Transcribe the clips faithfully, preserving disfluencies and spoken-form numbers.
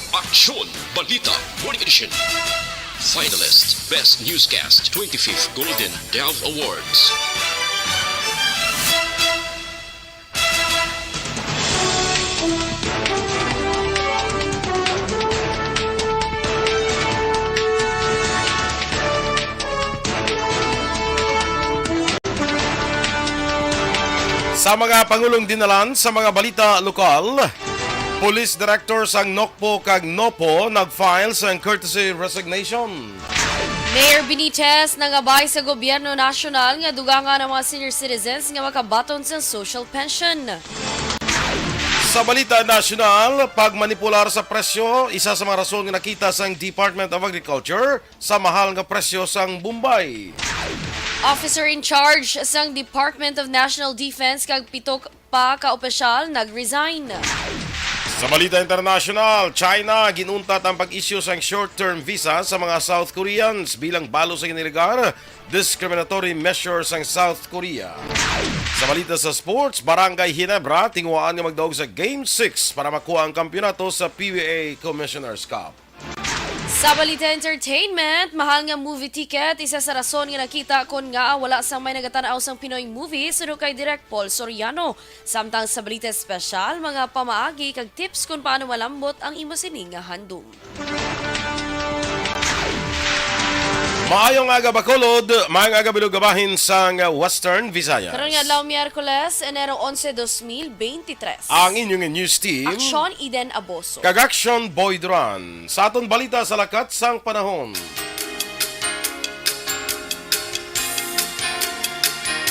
Aksyon Balita Morning Edition. Finalist, Best Newscast, twenty-fifth Golden Dove Awards. Sa mga pangulong dinalan sa mga balita lokal, Police Director sang Nokpo kag Nopo nag-file sang courtesy resignation. Mayor Benitez nangabay sa gobyerno nasyonal nga dugangan ang mga senior citizens nga makabaton sang social pension. Sa balita nasyonal, pagmanipular sa presyo, isa sa mga rason nga nakita sang Department of Agriculture sa mahal nga presyo sang Bombay. Officer in charge sang Department of National Defense kag pito pa ka opisyal nag-resign. Sa balita internasyonal, China ginuntat ang pag-issue sang short-term visa sa mga South Koreans bilang balo sa giniligar discriminatory measure sang South Korea. Sa balita sa sports, Barangay Ginebra tinguhaan nga magdaog sa Game six para makuha ang kampiyonato sa P B A Commissioner's Cup. Sa balita entertainment, mahal nga movie ticket, isa sa rason nga nakita kon ngaa wala sang may nagatan-aw sang Pinoy movie, suno kay Direk Paul Soriano. Samtang sa balita espesyal, mga pamaagi kag tips kon paano malambot ang imo sini nga handom. Maayong aga, Bacolod. Maayong aga, bilog nga bahin sang Western Visayas. Karon nga adlaw, Miyerkules, Enero onse, dos mil beintitres. Ang inyong news team, Aksyon, Eden Aboso. Kag Aksyon, Boy Duran. Sa aton balita sa lakat sang panahon.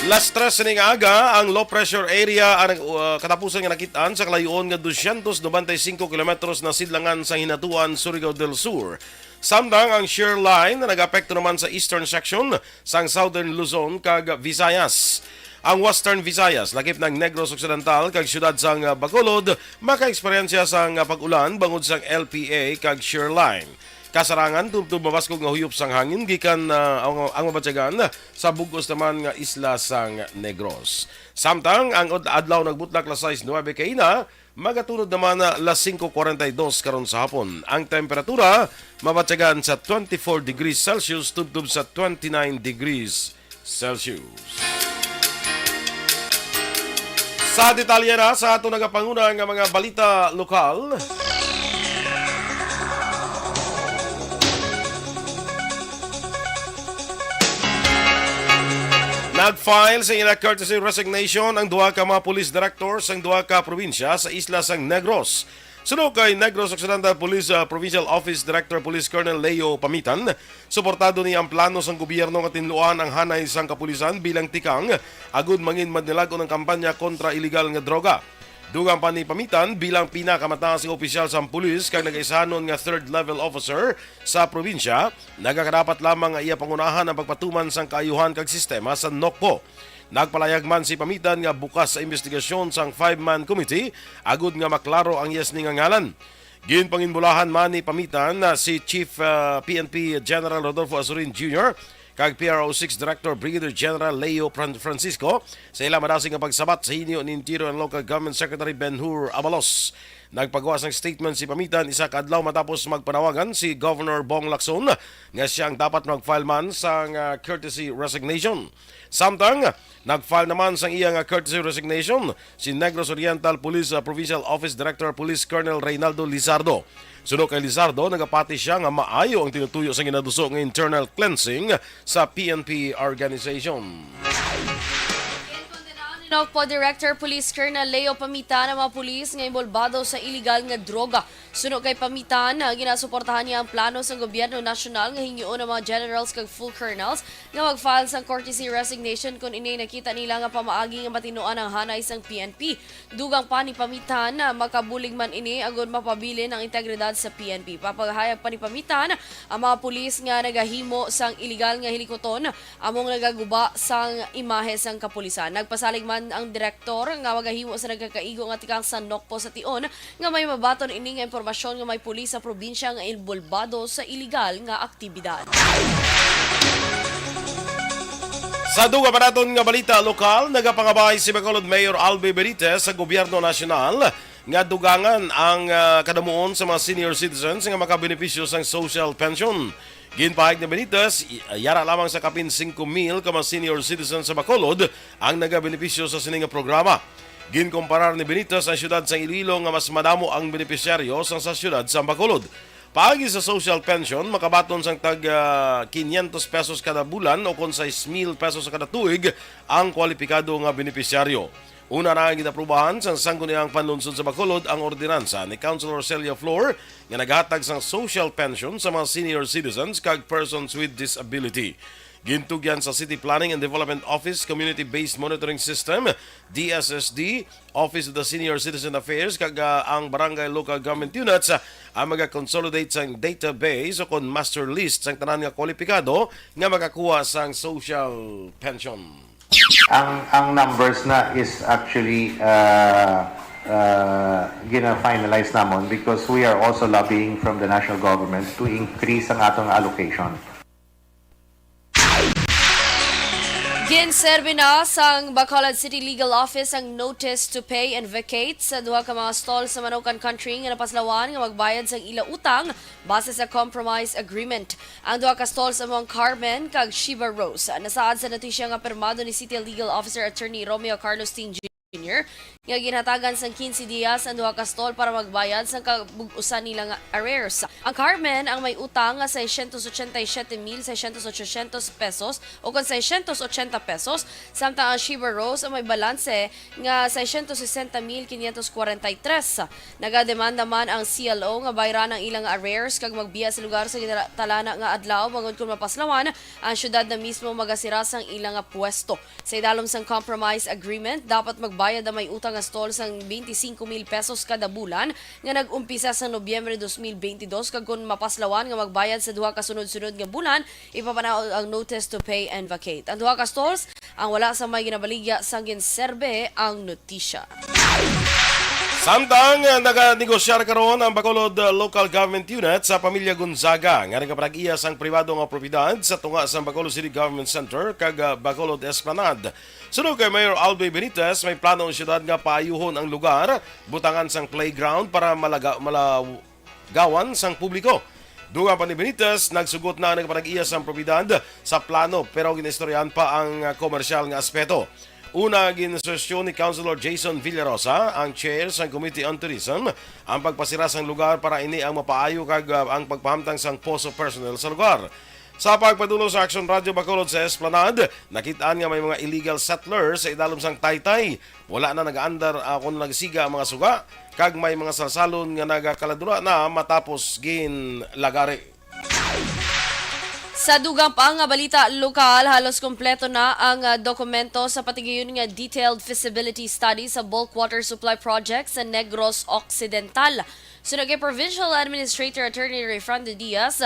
Las tres sining aga, ang low pressure area ang, uh, katapusan nga nakit-an sa kalayoon nga dosyentos nobenta y singko kilometros na sidlangan sa Hinatuan, Surigao del Sur. Samtang ang shear line na nag-apekto naman sa eastern section sang Southern Luzon kag Visayas. Ang Western Visayas, lakip ng Negros Occidental kag siyudad sang, uh, Bacolod, makaeksperyensya sang, uh, pag-ulan bangod sang L P A kag shear line. Kasarangan, tubtob mabaskog nga huyop sang hangin gikan, ah, ang, ang mabatyagan sa bug-os naman nga isla sang Negros. Samtang ang ud-, adlaw nagbutlak las sais nuebe kaina, magatunod naman na las singko kuwarenta y dos karon sa hapon. Ang temperatura mabatyagan sa twenty-four degrees Celsius tubtob sa twenty-nine degrees Celsius. Sa detalye na sa ato nagapanguna nga mga balita lokal. Nag-file sa ila courtesy resignation ang duha ka mga police director sang duha ka probinsya sa isla sang Negros. Suno kay Negros Occidental Police, ah, Provincial Office Director Police Colonel Leo Pamitan, suportado niya ang plano sang gobyerno nga tinluan ang hanay sang kapulisan bilang tikang agud mangin madnilag-on ang kampanya kontra iligal nga droga. Dugang pa ni Pamitan, bilang pinakamataas nga opisyal sang pulis kag nagaisanon nga third level officer sa probinsya, nagakadapat lamang nga iya pangunahan ang pagpatuman sang kaayuhan kag sistema sa Nokpo. Nagpalayag man si Pamitan nga bukas sa imbestigasyon sang five-man committee agud nga maklaro ang iya sini nga ngalan. Ginpanginbulahan man ni Pamitan na si Chief, ah, P N P General Rodolfo Azurin Junior kag P R O six Director Brigadier General Leo Fran-, Francisco sa ila madasig nga pagsabat sa hinyo ni Interior and Local Government Secretary Ben-Hur Abalos. Nagpagawa sang statement si Pamitan isa ka adlaw matapos magpanawagan si Governor Bong Lacson nga siya ang dapat mag-file man sang, ah, courtesy resignation. Samtang, nag-file naman sang iya nga courtesy resignation si Negros Oriental Police, ah, Provincial Office Director Police Colonel Reynaldo Lizardo. Suno kay Lizardo, nagapati siya nga maayo ang tinutuyo sang ginaduso nga internal cleansing sa P N P organization. Nokpo Director Police Colonel Leo Pamitan ang mga pulis nga inbolbado sa iligal nga droga. Suno kay Pamitan, ginasuportahan niya ang plano sang gobyerno nasyonal nga hingyoon ang mga generals kag full colonels nga mag-file sang courtesy resignation kon ini nakita nila nga pamaagi nga matinuan ang hanay sang P N P. Dugang pa ni Pamitan, makabulig man ini agud mapabilin ang integridad sa P N P. Papagahayag pa ni Pamitan, ang mga pulis nga nagahimo sang iligal nga hilikuton among nagaguba sang imahe sang kapulisan. Nagpasalig man ang direktor nga magahimo sa nagkakaigo nga tikang sa Nokpo sa tion nga may mabaton ini nga impormasyon nga may pulis sa probinsya nga inbolbado sa iligal nga aktibidad. Sa dugang pa naton nga balita lokal, nagapangabay si Bacolod Mayor Albi Benitez sa gobyerno nasyonal nga dugangan ang, ah, kadamuon sa mga senior citizens nga makabenepisyo sang social pension. Ginpahayag ni Benitez, i-, yara lamang sa kapin singko mil ka mga senior citizens sa Bacolod ang nagabenepisyo sa sini nga programa. Ginkomparar ni Benitez ang siyudad sa Iloilo nga mas madamo ang benepisyaryo sang sa siyudad sa Bacolod. Paagi sa social pension, makabaton sang tag, ah, kinyentos pesos kada bulan o kon sais mil pesos sa kada tuig ang kwalipikado nga benepisyaryo. Una na nga ginaprubahan sang Sangguniang Panlungsod sa Bacolod ang ordinansa ni Councilor Celia Flor nga naghatag sang social pension sa mga senior citizens kag persons with disability. Gintugyan sa City Planning and Development Office Community-Based Monitoring System, D S S D, Office of the Senior Citizen Affairs kag, ah, ang Barangay Local Government Units, ah, ang maga-consolidate sang database o kon master list sang tanan nga kwalipikado nga makakuha sang social pension. Ang ang numbers na is actually uh, uh, gina-finalize namon because we are also lobbying from the national government to increase ang atong allocation. Ginserbi na sang Bacolod City Legal Office ang notice to pay and vacate sa duha ka mga stall sa Manaucan Country nga napaslawan nga magbayad sang ila utang base sa compromise agreement. Ang duha ka stalls amo ang Carmen kag Shiba Rose. Nasaad sa notisya nga pirmado ni City Legal Officer Attorney Romeo Carlos Tin Junior nga ginhatagan sang quince dias ang duha ka stall para magbayad sang kabug-usan nila nga arrears. Ang Carmen ang may utang nga seiscientos ochenta y siete mil seiscientos ochenta pesos o kon seiscientos ochenta pesos, samtang ang Shiba Rose ang may balanse nga seiscientos sesenta mil quinientos cuarenta y tres. Nagademanda man ang C L O nga bayran ang ilang arrears kag magbiya sa lugar sa ginatalana nga adlaw bangod kon mapaslawan ang syudad na mismo magasira sang ilang nga pwesto. Sa idalom sang compromise agreement, dapat magbayad ang may utang nga stall sang twenty-cinco mil pesos kada bulan nga nag-umpisa sa Nobyembre dos mil bentidós, kag kon mapaslawan nga magbayad sa duha ka sunod-sunod nga bulan, ipapanaog ang notice to pay and vacate. Ang duha ka stalls ang wala sa may ginabaligya sang ginserbe ang notisya. Samtang, ah, naganegosyar karon ang Bacolod, ah, Local Government Unit sa pamilya Gonzaga nga nagapanag-iya sang pribado nga propiedad sa tunga sang Bacolod City Government Center kag, ah, Bacolod Esplanade. Suno kay Mayor Aldoy Benitez, may plano ang syudad nga paayuhon ang lugar, butangan sang playground para malaga, malagawan sang publiko. Dugang pa ni Benitez, nagsugot na ang nagpanag-iya sang propiedad sa plano pero ginaistoryahan pa ang, ah, komersyal nga aspeto. Una, ginsuhestyon ni Councilor Jason Villarosa, ang chair sang Committee on Tourism, ang pagpasira sang lugar para ini ang mapaayo kag, ah, ang pagpahamtang sang poso personnel sa lugar. Sa pagpadulong sa Action Radio Bacolod sa Esplanade, nakit-an nga may mga illegal settlers sa idalom sang taytay. Wala na nagaandar, ah, kon nagsiga ang mga suga, kag may mga salsalon nga nagakaladula na matapos ginlagari. Sa dugang pa nga balita lokal, halos kompleto na ang, ah, dokumento sa patigayon nga detailed feasibility study sa bulk water supply project sa Negros Occidental. Suno kay Provincial Administrator Attorney Rayfrando Diaz,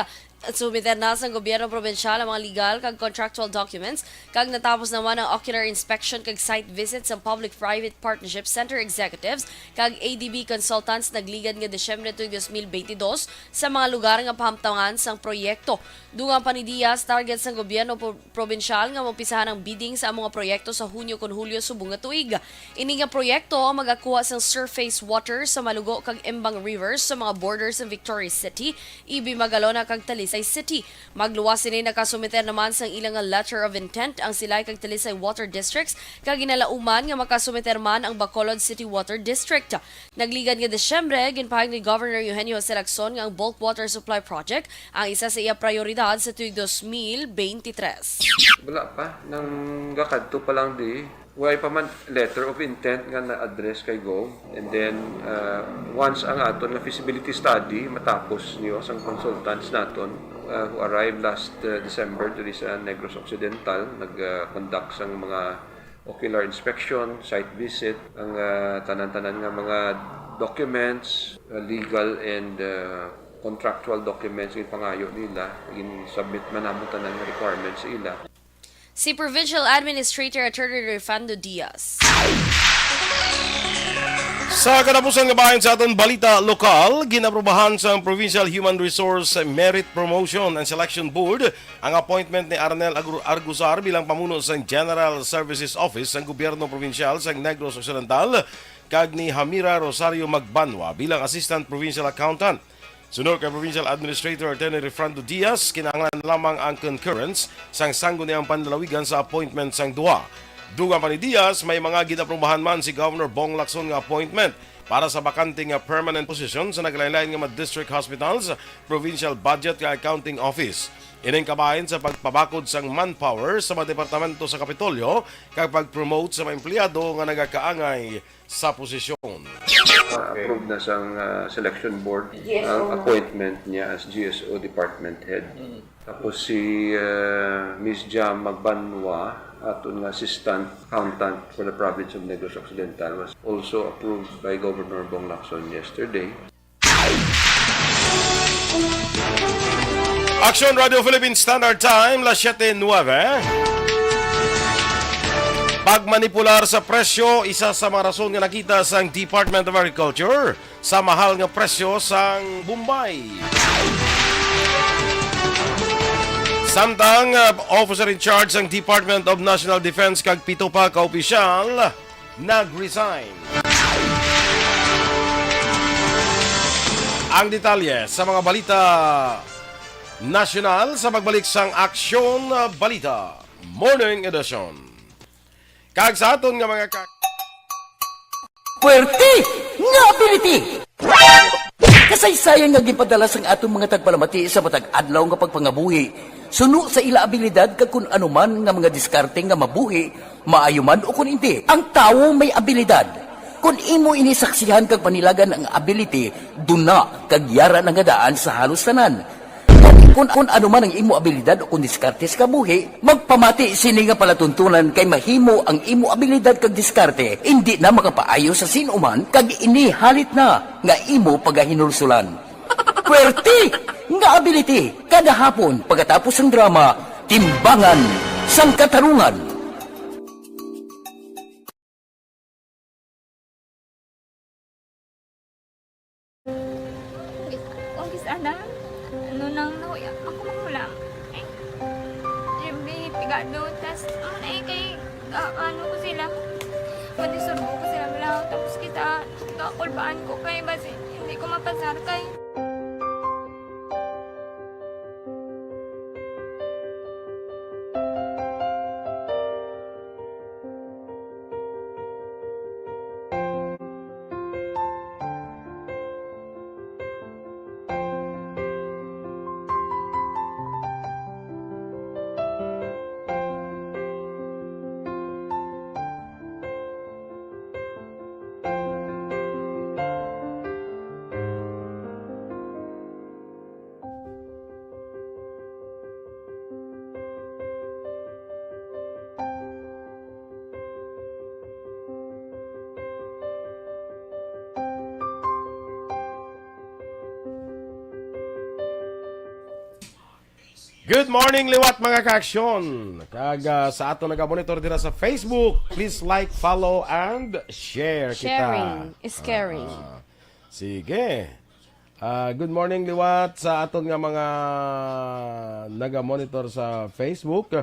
sumiter na sang gobyerno probinsyal ang mga legal kag contractual documents, kag natapos naman ang ocular inspection kag site visit sa Public-Private Partnership Center executives kag A D B consultants nagligad nga Disyembre tuig dos mil bentidós sa mga lugar nga pahamtangan sang proyekto. Dugang pa ni Diaz, target sang gobyerno pro-, probinsyal nga maumpisahan ang bidding sa amo nga proyekto sa Hunyo kon Hulyo subong nga tuig. Ini nga proyekto ang magakuha sang surface water sa Malugo kag Embang Rivers sa mga borders sa Victoria City, Ibi, Magalona kag Talisay City. Magluwas sini, nakasumiter naman sang ila nga letter of intent ang Silay kag Talisay Water Districts, kag ginalauman nga makasumiter man ang Bacolod City Water District. Nagligad nga Disyembre, ginpahayag ni Governor Eugenio Jose Lacson nga ang bulk water supply project ang isa sa iya prayoridad sa tuig dos mil beintitres. Wala pa. Nang gakadto pa lang di, way pa man letter of intent nga na-address kay Gov. And then, uh, once ang aton nga feasibility study matapos niyo sang consultants naton, uh, who arrived last, uh, December diri sa Negros Occidental, nag-conduct sang mga ocular inspection, site visit, ang, uh, tanan-tanan nga mga documents, uh, legal and, uh, contractual documents nga pangayo nila, gin-submit man namo tanan nga requirements sa ila. Si Provincial Administrator Attorney Rayfrando Diaz. Sa katapusan nga bahin sa aton balita lokal, ginaprubahan sang Provincial Human Resource Merit Promotion and Selection Board ang appointment ni Arnel Agur-, Argusar bilang pamuno sang General Services Office sang Gobyerno Probinsyal sang Negros Occidental kag ni Hamira Rosario Magbanwa bilang Assistant Provincial Accountant. Sunod kay Provincial Administrator Attorney Refrando Diaz, kinahanglan lamang ang concurrence sang Sangguniang Panlalawigan sa appointment sang duha. Dugang pa ni Diaz, may mga ginaprobahan man si Governor Bong Lacson nga appointment para sa bakante nga permanent position sa naglain-lain nga mga district hospitals, provincial budget, kag accounting office. Ining kabahin sa pagpabakod sang manpower sa mga departamento sa Kapitolyo kag pag-promote sa mga empleyado nga nagakaangay sa posisyon. Uh, approve na sang, uh, selection board ang appointment niya as G S O department head. Tapos si, uh, Miss Jam Magbanwa, aton nga assistant accountant for the province of Negros Occidental, was also approved by Governor Bong Lacson yesterday. Aksyon Radio Philippine Standard Time, las siete nueve. Pagmanipular sa presyo, isa sa mga rason nga nakita sang Department of Agriculture sa mahal nga presyo sang Bombay. Samtang, uh, officer in charge sang Department of National Defense kag pito pa ka opisyal nag-resign. Ang detalye sa mga balita nasyonal sa pagbalik sang Aksyon Balita Morning Edition. Kag sa aton nga mga ka- Puwerte nga ability! Kasaysayan nga ginpadala sang aton mga tagpalamati sa matag adlaw nga pagpangabuhi, suno sa ila abilidad kag kun ano man nga mga diskarte nga mabuhi, maayo man o kun indi. Ang tawo may abilidad. Kun imo ini saksihan kag panilagan ang ability, duna kag yara na nga daan sa halos tanan. Gani, kun, kun ano man ang imo abilidad o kun diskarte sa kabuhi, magpamati sini nga palatuntunan kay mahimo ang imo abilidad kag diskarte indi na makapaayo sa sin-o man kag ini halit na nga imo pagahinulsulan. Puwerte nga ability kada hapon pagkatapos sang drama, Timbangan sang Katarungan. Ang sana, ano nang nahuya ako magulang. Eh, siyempre, pigado, tas, ano na eh, kay, ah, ano ko sila, panisurbo ko sila, wala, tapos kita, kakulbaan ko kay, basi, hindi ko mapasar kay. Good morning, liwat, mga ka-aksyon. Kag, ah, sa ato nagamonitor dira sa Facebook, please like, follow, and share kita. Sharing is caring. Ah, sige. Ah, good morning, liwat, sa aton nga mga nagamonitor sa Facebook.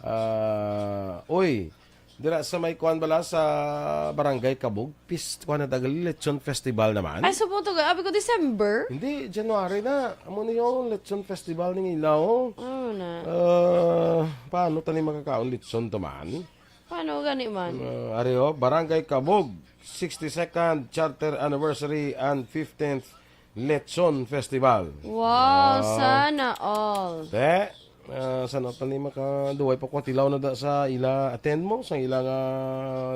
Ah, uy, dira sa may kuan bala sa Barangay Kabug, pis-, kuan na tagal, Lechon Festival naman. Ay, subong to, abi ko December. Hindi, January na. Amo ni yung Lechon Festival ning ilaw. Ano na? Ah, paano tani makakaon lechon to man? Paano gani man? Ah, ari, oh, Barangay Kabug, sixty-second Charter Anniversary and fifteenth Lechon Festival. Wow, ah, sana all. Te, ah, sana pa ni makaduway pa ko tilaw na da sa ila attend mo, sa ila nga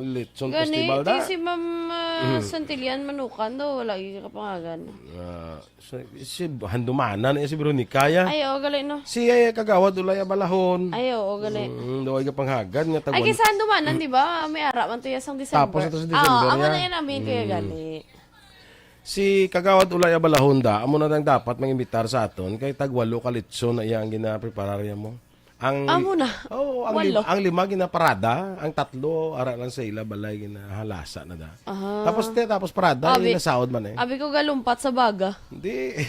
Lechon Gani, Festival da. Ti si Ma'am, ah, Mm. Santillan Manukan daw, wala gyud kapangagan. Ah, si, si Handumanan, eh, si Veronica, ya. Ay, oo, gali, no? Si, eh, Kagawad Ulay Abalahon. Ay, oo, gali. Mm, daw ay kapangagan nga Ay, tagwan. Kay sa Handumanan, di ba? May ara man to ya sang December. Tapos ito sa December, Ah, amo ya. Na yan, amin kaya Mm. gani. Si Kagawad Ulay Abalahon da, amo na lang dapat mangimbitar sa aton, kay tag walo ka litson na iya ang ginapreparar niya mo. Ang Amo na. Oo, ang lim-, Walo. ang lima ginaparada, ang tatlo ara lang sa ila balay ginahalasa na da. Ah. Tapos te, tapos parada, Abi, yung nasaod man eh. Abi ko galumpat sa baga. Hindi.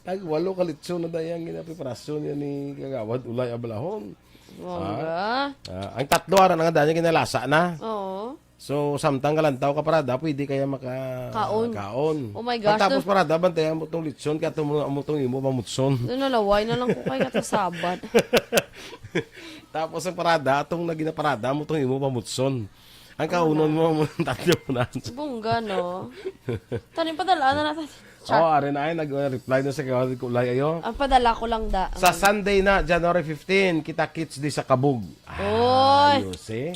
Tag walo ka litson na da yang ginapreparasyon niya ni Kagawad Ulay Abalahon. Bongga. Ah, ang tatlo ara na nga da niya ginalasa na. Oo. So, samtang kalantaw ka parada, pwede kaya maka Kaon. kaon. Oh my gosh, Pagtapos no? parada, bantayan mo tong lechon, kaya tong mga mo tong imo pamutson. Doon nalaway na lang ko kay katasaban. Tapos ang parada, atong naging parada mo tong imo pamutson. Ang Ano kaunon na? mo, mo tatlo na. Bongga, no? Tani, padala na natin. Oh, Char. Ari na ay, nag-reply na sa kawal ko, Lay, ayo. Ang padala ko lang da. Sa Sunday na, January fifteen, kita kits di sa Kabug. Ah, Oy. you see?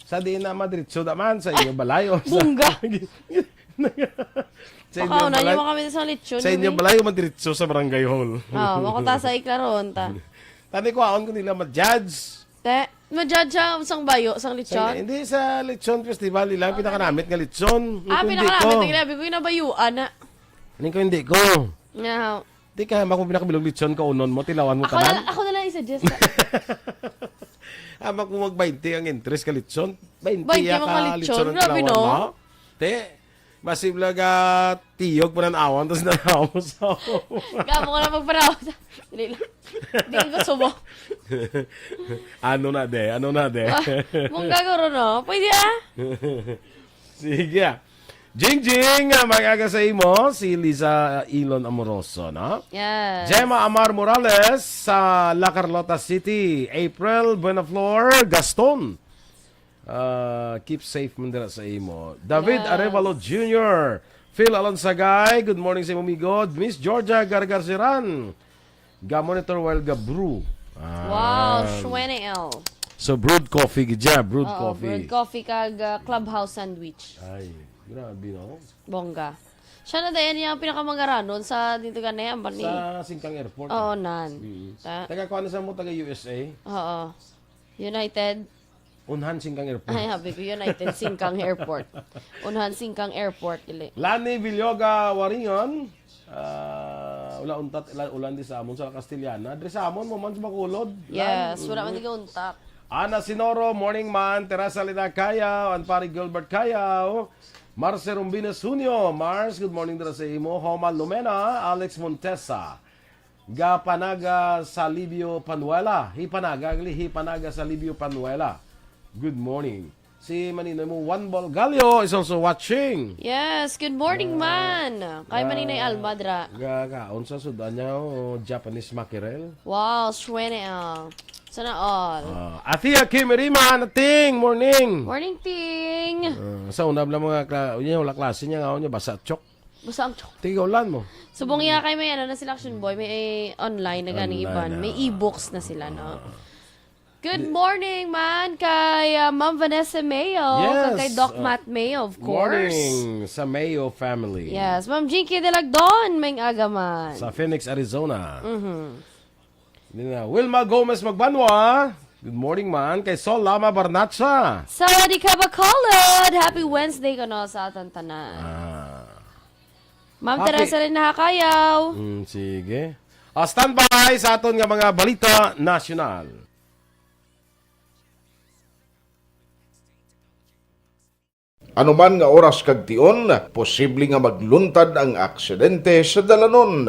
Sa di na madiretso naman, sa inyo balay o sa Bongga. Sa inyo Baka unahin balay, niyo kami sa lechon, sa inyo eh. balay o madiretso sa barangay hall. Ah, makuta sa iklaron, ta. Tani, kuhaon ko nila ma-judge. Te, ma-judge siya sang bayo, sang Sa, lechon? hindi, sa lechon festival nila, ang Oh, pinakanamit nga lechon. Ah, Ang kundi pinakanamit ko. nga grabe ko, ginabayuan na. Ning ko hindi ko. Nga. Di ka, hamak mo pinakabilog lechon, kaunon mo, tilawan mo Ako tanan. na, ako na lang i-suggest. Hamak mo mag twenty ang interest ka lechon. Twenty Twenty ya mo ka ka lechon, lechon ang grabe, tilawan no? mo. Te, masibla ka tiyog pa ng awan, tas nanaw mo sa Gamo ko na magparaw. Dili lang. Di ko sumo. Ano na, de? Ano na, de? Ah, mong gagawin, no? Pwede, ah? Sige, ah. Jingjing, ah, mag-aga sa imo, si Liza Ilon Amoroso, no? Yes. Gemma Amar Morales sa La Carlota City. April Buenaflor Gaston. Ah, keep safe man dira sa imo. David Yes. Arevalo Junior. Phil Alonsagay, good morning sa imo, amigo. Miss Georgia Gargarceran. Ga-monitor while ga-brew. Ah. Wow, Shwene L. So, brewed coffee gid siya, brewed Oo, coffee. brewed coffee kag, ah, clubhouse sandwich. Ay, grabe, no? Bongga. Siya na dayon yung pinakamangaranon sa dito ka na yan, bani? Sa Singkang Airport, Oo, ah. nan. Mm. Ta- Taga kuan sa mo, taga U S A? Oo. United. Unhan Singkang Airport. Ay, habi ko, United Singkang Airport. Unhan Singkang Airport, dili. Lani Villoga Waringon, ah, wala untat, wala ulan di sa amon sa Castellana. Diri sa amon, mo man sa Bacolod. Yes, Lan-, wala man di ka untat. Ana Sinoro, morning man. Teresa Lina Cayaw, and pare Gilbert Cayaw. Marce Rumbines Junio, Mars, good morning dira sa imo. Homa Lumena, Alex Montesa. Ga Panaga Salibio Panuela. Hi Panaga, gali, hi Panaga Salibio Panuela. Good morning. Si Maninoy mo, Juan Bolgalio is also watching. Yes, good morning, Ah, man. Kay ah, Maninoy Alma, dra. Ga, ga, unsa sudan niya, oh, Japanese mackerel? Wow, suene, ah. Sana all. Ah, Athea Kim Rima, na Ting, morning. Morning, Ting. Ah, sa una bala mga kla-, yun yung wala klase niya, nga, niya, basa chok. Basta ang chok. Tiga ulan mo. Subong iya kay may ano na sila, Action Boy, may online na gani Online iban. na. May e-books na sila, no? Ah. Good Di- morning, man, kay, ah, Ma'am Vanessa Mayo, kag kay Yes, Doc uh, Matt Mayo, of course. Morning sa Mayo family. Yes, Ma'am Jinky Delagdon, may aga man. Sa Phoenix, Arizona. Mhm. Hindi na. Wilma Gomez Magbanwa, good morning, man. Kay Sol Lama Barnacha. Sawadee ka, Bacolod! Happy Wednesday kano sa atan tanan. Ah. Ma'am Happy Teresa rin nakakayaw. Mm, sige. Ah, standby sa aton nga mga balita nasyonal. Anuman nga oras kag tion, posible nga magluntad ang aksidente sa dalanon.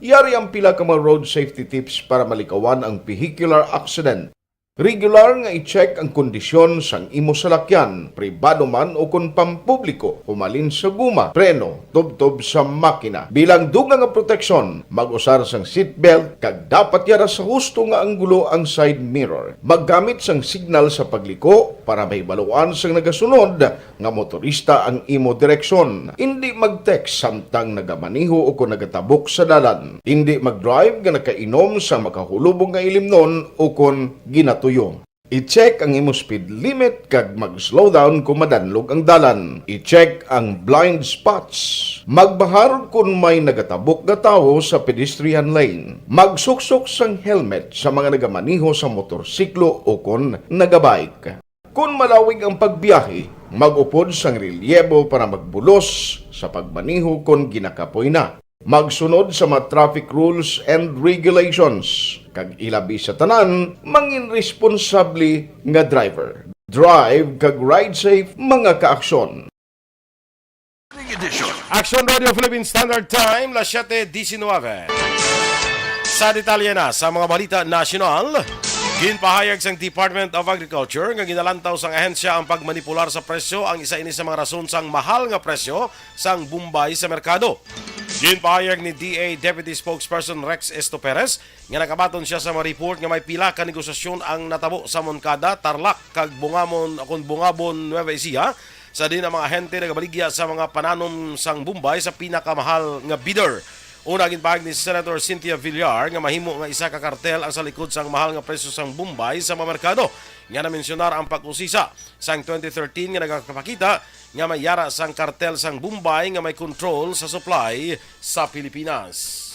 Yari ang pila ka mga road safety tips para malikawan ang vehicular accident. Regular nga i-check ang kondisyon sang imo salakyan, pribado man o kon pampubliko, humalin sa guma, preno, tubtob sa makina. Bilang dugang nga proteksyon, mag-usar sang seatbelt kag dapat yara sa husto nga anggulo ang side mirror. Maggamit sang signal sa pagliko para mahibaluan sang nagasunod nga motorista ang imo direksyon. Indi mag-text samtang nagamaneho o kon nagatabok sa dalan. Indi mag-drive nga nakainom sa makahulubog nga ilimnon o kon ginatuyo. I-check ang imo speed limit kag mag-slow down kon madanlog ang dalan. I-check ang blind spots. Magbahar kon may nagatabok nga tawo sa pedestrian lane. Magsuksok sang helmet sa mga nagamaneho sa motorsiklo o kon nagabike. Kon malawig ang pagbiyahe, mag-upod sang relyebo para magbulos sa pagmaneho kon ginakapoy na. Magsunod sa mga traffic rules and regulations, kag ilabi sa tanan, mangin responsable nga driver. Drive kag ride safe, mga ka-aksyon. Action Radio Philippine Standard Time, las siete diecinueve. Sa detalye na sa mga balita nasyonal, ginpahayag sang Department of Agriculture nga ginalantaw sang ahensya ang pagmanipular sa presyo, ang isa ini sa mga rason sang mahal nga presyo sang Bombay sa merkado. Ginpahayag ni D A Deputy Spokesperson Rex Esto Perez nga nakabaton siya sa mga report nga may pila ka negosasyon ang natabo sa Moncada, Tarlac, kag Bungamon, kon Bungabon, Nueva Ecija, sa diin ang mga ahente nagabaligya sa mga pananom sang Bombay sa pinakamahal nga bidder. Una, ginpahayag ni Senator Cynthia Villar nga mahimo nga isa ka kartel ang sa likod sang mahal nga presyo sang Bombay sa mga merkado, nga namensyonar ang pag-usisa sang twenty thirteen nga nagapakita nga may yara sang kartel sang Bombay nga may control sa supply sa Pilipinas.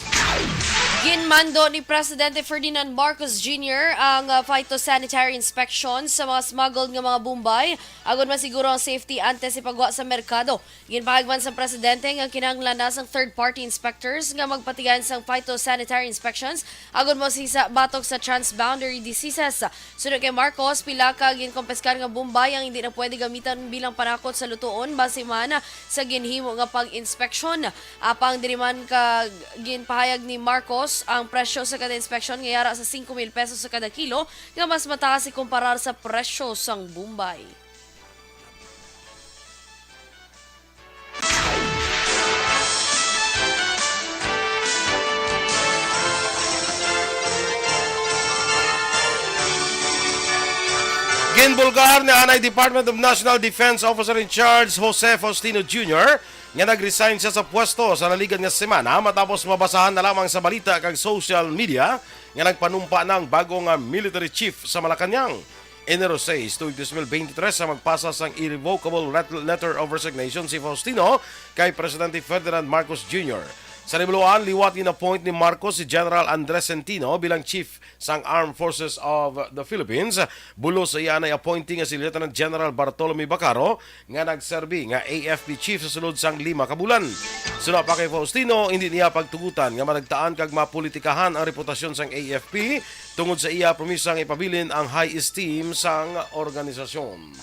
Ginmando ni Presidente Ferdinand Marcos Junior ang, uh, phytosanitary inspection sa mga smuggled nga mga Bombay, agud masiguro ang safety antes ipagwa sa merkado. Ginpahayag man sang presidente nga kinahanglan na sang third-party inspectors nga magpatigayon sang phytosanitary inspections agud mausisa batok sa transboundary diseases. Suno kay Marcos, pila ka ginkompiskar nga Bombay ang hindi na pwede gamitan bilang panakot sa lutuon basi man sa ginhimo nga pag-inspeksyon. Apang diri man ka ginpahayag ni Marcos ang presyo sa kada inspeksyon nga yara sa singko mil pesos sa kada kilo, nga mas mataas ikumparar sa presyo sang Bombay. Ginbulgar ni anay Department of National Defense Officer in Charge Jose Faustino Junior nga nag-resign siya sa pwesto sa naligan nga semana matapos mabasahan na lamang sa balita kag social media nga nagpanumpa na ang bago nga military chief sa Malacañang. Enero sais, tuig dos mil beintitrés, sa magpasa sang irrevocable ret-, letter of resignation si Faustino kay Presidente Ferdinand Marcos Junior. Sa nibuluan, liwat gin-appoint ni Marcos si General Andres Centino bilang Chief sang Armed Forces of the Philippines, bulos sa iya anay appointee nga si Lieutenant General Bartolome Bacaro, nga nagserbi nga A F P chief sa sulod sang lima ka bulan. Suna pa kay Faustino, hindi niya pagtugutan nga madagtaan kag mapolitikahan ang reputasyon sang A F P tungod sa iya promisa nga ipabilin ang high esteem sang organisasyon.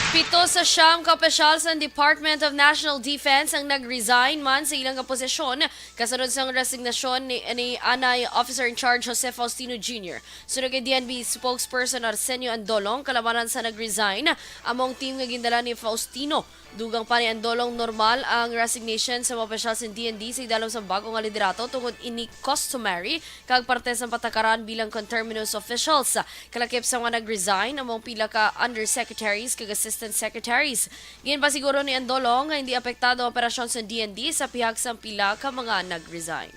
Pito sa siyam ka opisyal sang Department of National Defense ang nag-resign man sa ilang nga posisyon kasunod sang resignasyon ni, ni anay Officer in Charge Jose Faustino Junior. Suno kay D N B spokesperson Arsenio Andolong, kalabanan sa nag-resign amo ang team nga gindala ni Faustino. Dugang pa ni Andolong, normal ang resignation sa mga opisyal sa D N D sa idalom sa bag-o nga liderato tungod ini customary kag parte sa patakaran bilang conterminous officials. Kalakip sa mga nag-resign amo ang pila ka undersecretaries kag assistant secretaries. Ginpasiguro ni Andolong nga hindi apektado ang operasyon sa D N D sa pihak sang pila ka mga nag-resign.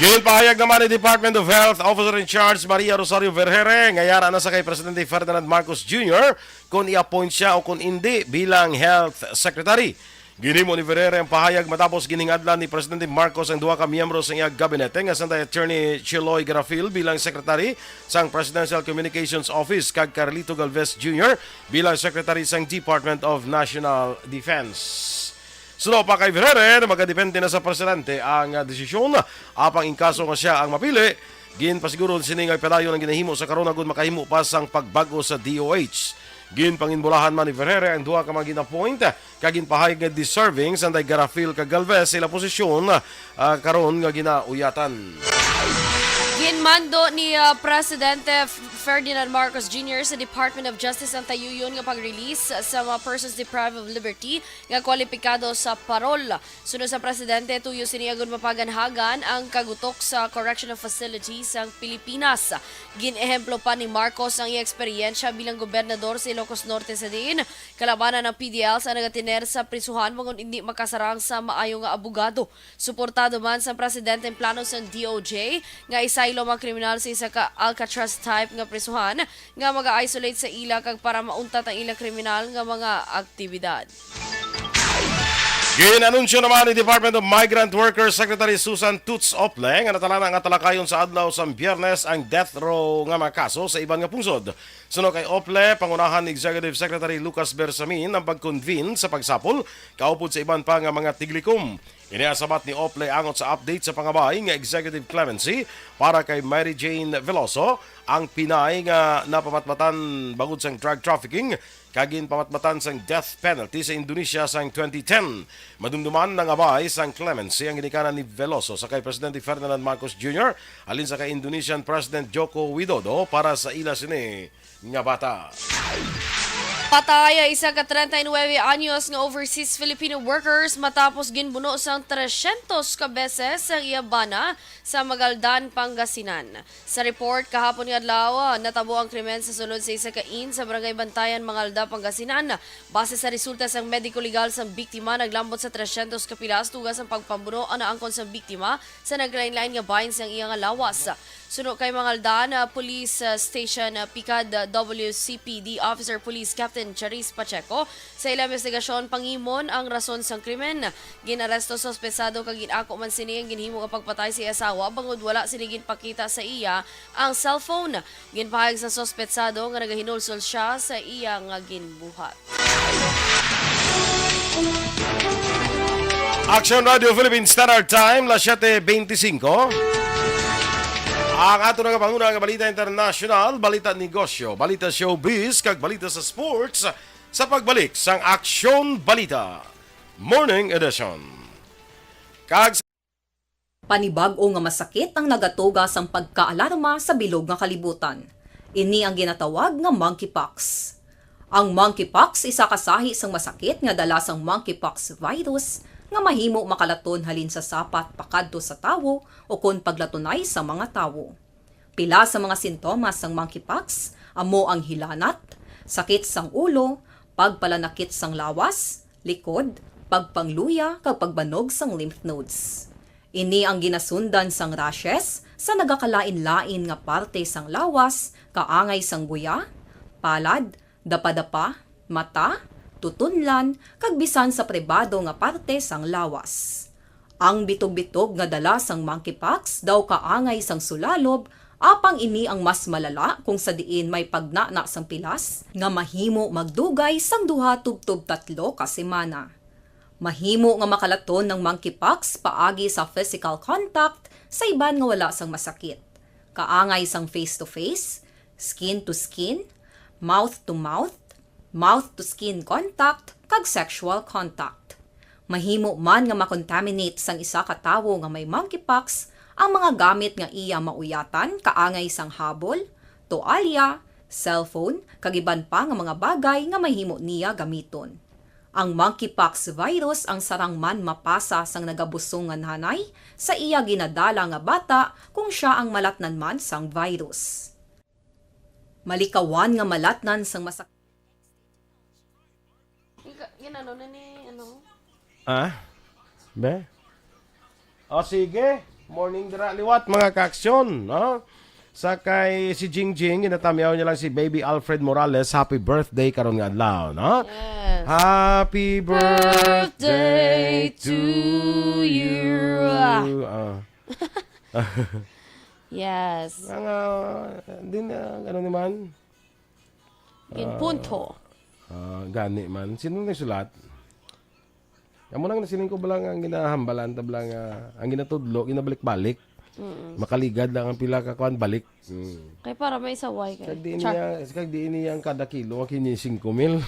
Ginpahayag naman ni Department of Health Officer in Charge Maria Rosario Vergere nga yara na sa kay Presidente Ferdinand Marcos Junior kon i-appoint siya o kon indi bilang Health Secretary. Ginhimo ni Vergere ang pahayag matapos ginhingadlan ni Presidente Marcos ang duha ka miyembro sa iyang gabinete nga sanday Attorney Chiloy Garafil bilang Secretary sang Presidential Communications Office kag Carlito Galvez Junior bilang Secretary sang Department of National Defense. Suno pa kay Vergere, magadepende na sa presidente ang, ah, desisyon. Apang in kaso nga siya ang mapili, ginpasiguro sini nga padayon ang ginahimo sa karon agud makahimo pa sang pagbag-o sa D O H. Ginpanginbulahan man ni Vergere ang duha ka mga gin-appoint kag ginpahayag nga deserving sanday Garafil kag Galvez sa ila posisyon, ah, karon nga ginauyatan. Ginmando ni, ah, Presidente F-, Ferdinand Marcos Junior sa Department of Justice ang tayuyon nga pag-release sa mga persons deprived of liberty nga kwalipikado sa parol. Suno sa presidente, tuyo sini agud mapaganhagan ang kagutok sa correctional facility sang Pilipinas. Gin-ehemplo pa ni Marcos ang iya eksperyensya bilang gobernador sa Ilocos Norte, sa diin kalabanan ang P D L sa nagatiner sa prisuhan, bangod hindi makasarang sa maayo nga abogado. Suportado man sa presidente ang plano sang D O J nga isaylo ang mga kriminal sa isa ka Alcatraz type nga prisuhan nga maga-isolate sa ila kag para mauntat ang ila kriminal nga mga aktibidad. Gin-anunsyo naman ni Department of Migrant Workers Secretary Susan Toots Ople nga natalana nga talakayon sa adlaw sang Biyernes ang death row nga mga kaso sa iban nga pungsod. Suno kay Ople, pangunahan ni Executive Secretary Lucas Bersamin ang pag-convene sa pagsapol kaupod sa iban pa nga mga tiglikom. Ini ang sabat ni Ople angot sa update sa pangabay nga executive clemency para kay Mary Jane Veloso, ang Pinay nga napamatmatan bangod sang drug trafficking kag ginpamatmatan sang death penalty sa Indonesia sang twenty ten. Madumduman ang abay sang clemency ang ginikanan ni Veloso sa kay Presidente Ferdinand Marcos Junior halin sa kay Indonesian President Joko Widodo para sa ila sini nga bata. Patay ang isa ka treinta y nueve anyos nga overseas Filipino workers matapos ginbuno sang tresyentos ka beses ang iya bana sa Magaldan, Pangasinan. Sa report kahapon nga adlaw, natabo ang krimen sa sulod sa isa ka inn sa Barangay Bantayan, Mangalda, Pangasinan. Base sa resulta sang mediko legal sang biktima, naglambot sa tresyentos ka pilas tuga sang pagpambuno ang naangkon sang biktima sa naglain-lain nga bahin sang iya nga lawas. Suno kay Mangaldan, ah, Police, ah, Station, ah, Picad, ah, W C P D Officer Police Captain Charis Pacheco, sa ila investigasyon, pangimon ang rason sang krimen. Gin-aresto sa ospesado kag gin-ako man sini ang ginhimo nga pagpatay sa iya asawa bangod wala sini ginpakita sa iya ang cellphone. Ginpahayag sa suspetsado nga nagahinulsol sia sa iya nga ginbuhat. Action Radio Philippine Standard Time, las siete veinticinco. Ang ato nga panguna nga balita internasyonal, balita negosyo, balita showbiz, kag balita sa sports sa pagbalik sang Action Balita Morning Edition. Kag Panibag-o nga masakit ang nagatuga sang pagkaalarma sa bilog nga kalibutan. Ini ang ginatawag nga monkeypox. Ang monkeypox isa ka sahi sang masakit nga dala sang monkeypox virus nga mahimo makalaton halin sa sapat pakadto sa tawo ukon paglatunay sa mga tawo. Pila sa mga sintomas sang monkeypox amo ang hilanat, sakit sang ulo, pagpalanakit sang lawas, likod, pagpangluya, kag pagbanog sang lymph nodes. Ini ang ginasundan sang rashes sa nagakalain-lain nga parte sang lawas, kaangay sang guya, palad, dapadapa, mata, tutunlan, kag bisan sa pribado nga parte sang lawas. Ang bitog-bitog nga dala sang monkeypox daw kaangay sang sulalob, apang ini ang mas malala kung sa diin may pagnana sang pilas nga mahimo magdugay sang duha tubtob tatlo ka semana. Mahimo nga makalaton ang monkeypox paagi sa physical contact sa iban nga wala sang masakit, kaangay sang face-to-face, skin-to-skin, mouth-to-mouth, mouth-to-skin contact, kag sexual contact. Mahimo man nga makontaminate sang isa ka tawo nga may monkeypox ang mga gamit nga iya mauyatan, kaangay sang habol, toalya, cellphone, kag iban pa nga mga bagay nga mahimo niya gamiton. Ang monkeypox virus ang sarang man mapasa sang nagabusong nga nanay sa iya ginadala nga bata kung sia ang malatnan man sang virus. Malikawan nga malatnan sang masak- Ika-, ginano na ni, ano? Ah? Be? O, sige. Morning dira liwat, mga kaaksyon, no? Sa kay si Jingjing, ginatamyaw niya lang si Baby Alfred Morales. Happy birthday karon nga adlaw, no? Yes. Happy birthday to you. Ah. Yes. Ang, ah, din, ah, ano naman? Ginpunto. Ah, gani man. Sino nagsulat? Amo nang nasiling ko bala nga ang ginahambalan ta bala nga ang ginatudlo, ginabalik-balik. Mm. Makaligad lang ang pila ka kuan balik. Mm. Kay para may saway kay. Kag di Char. Niya, kag di niya ang kada kilo ang kini singko mil.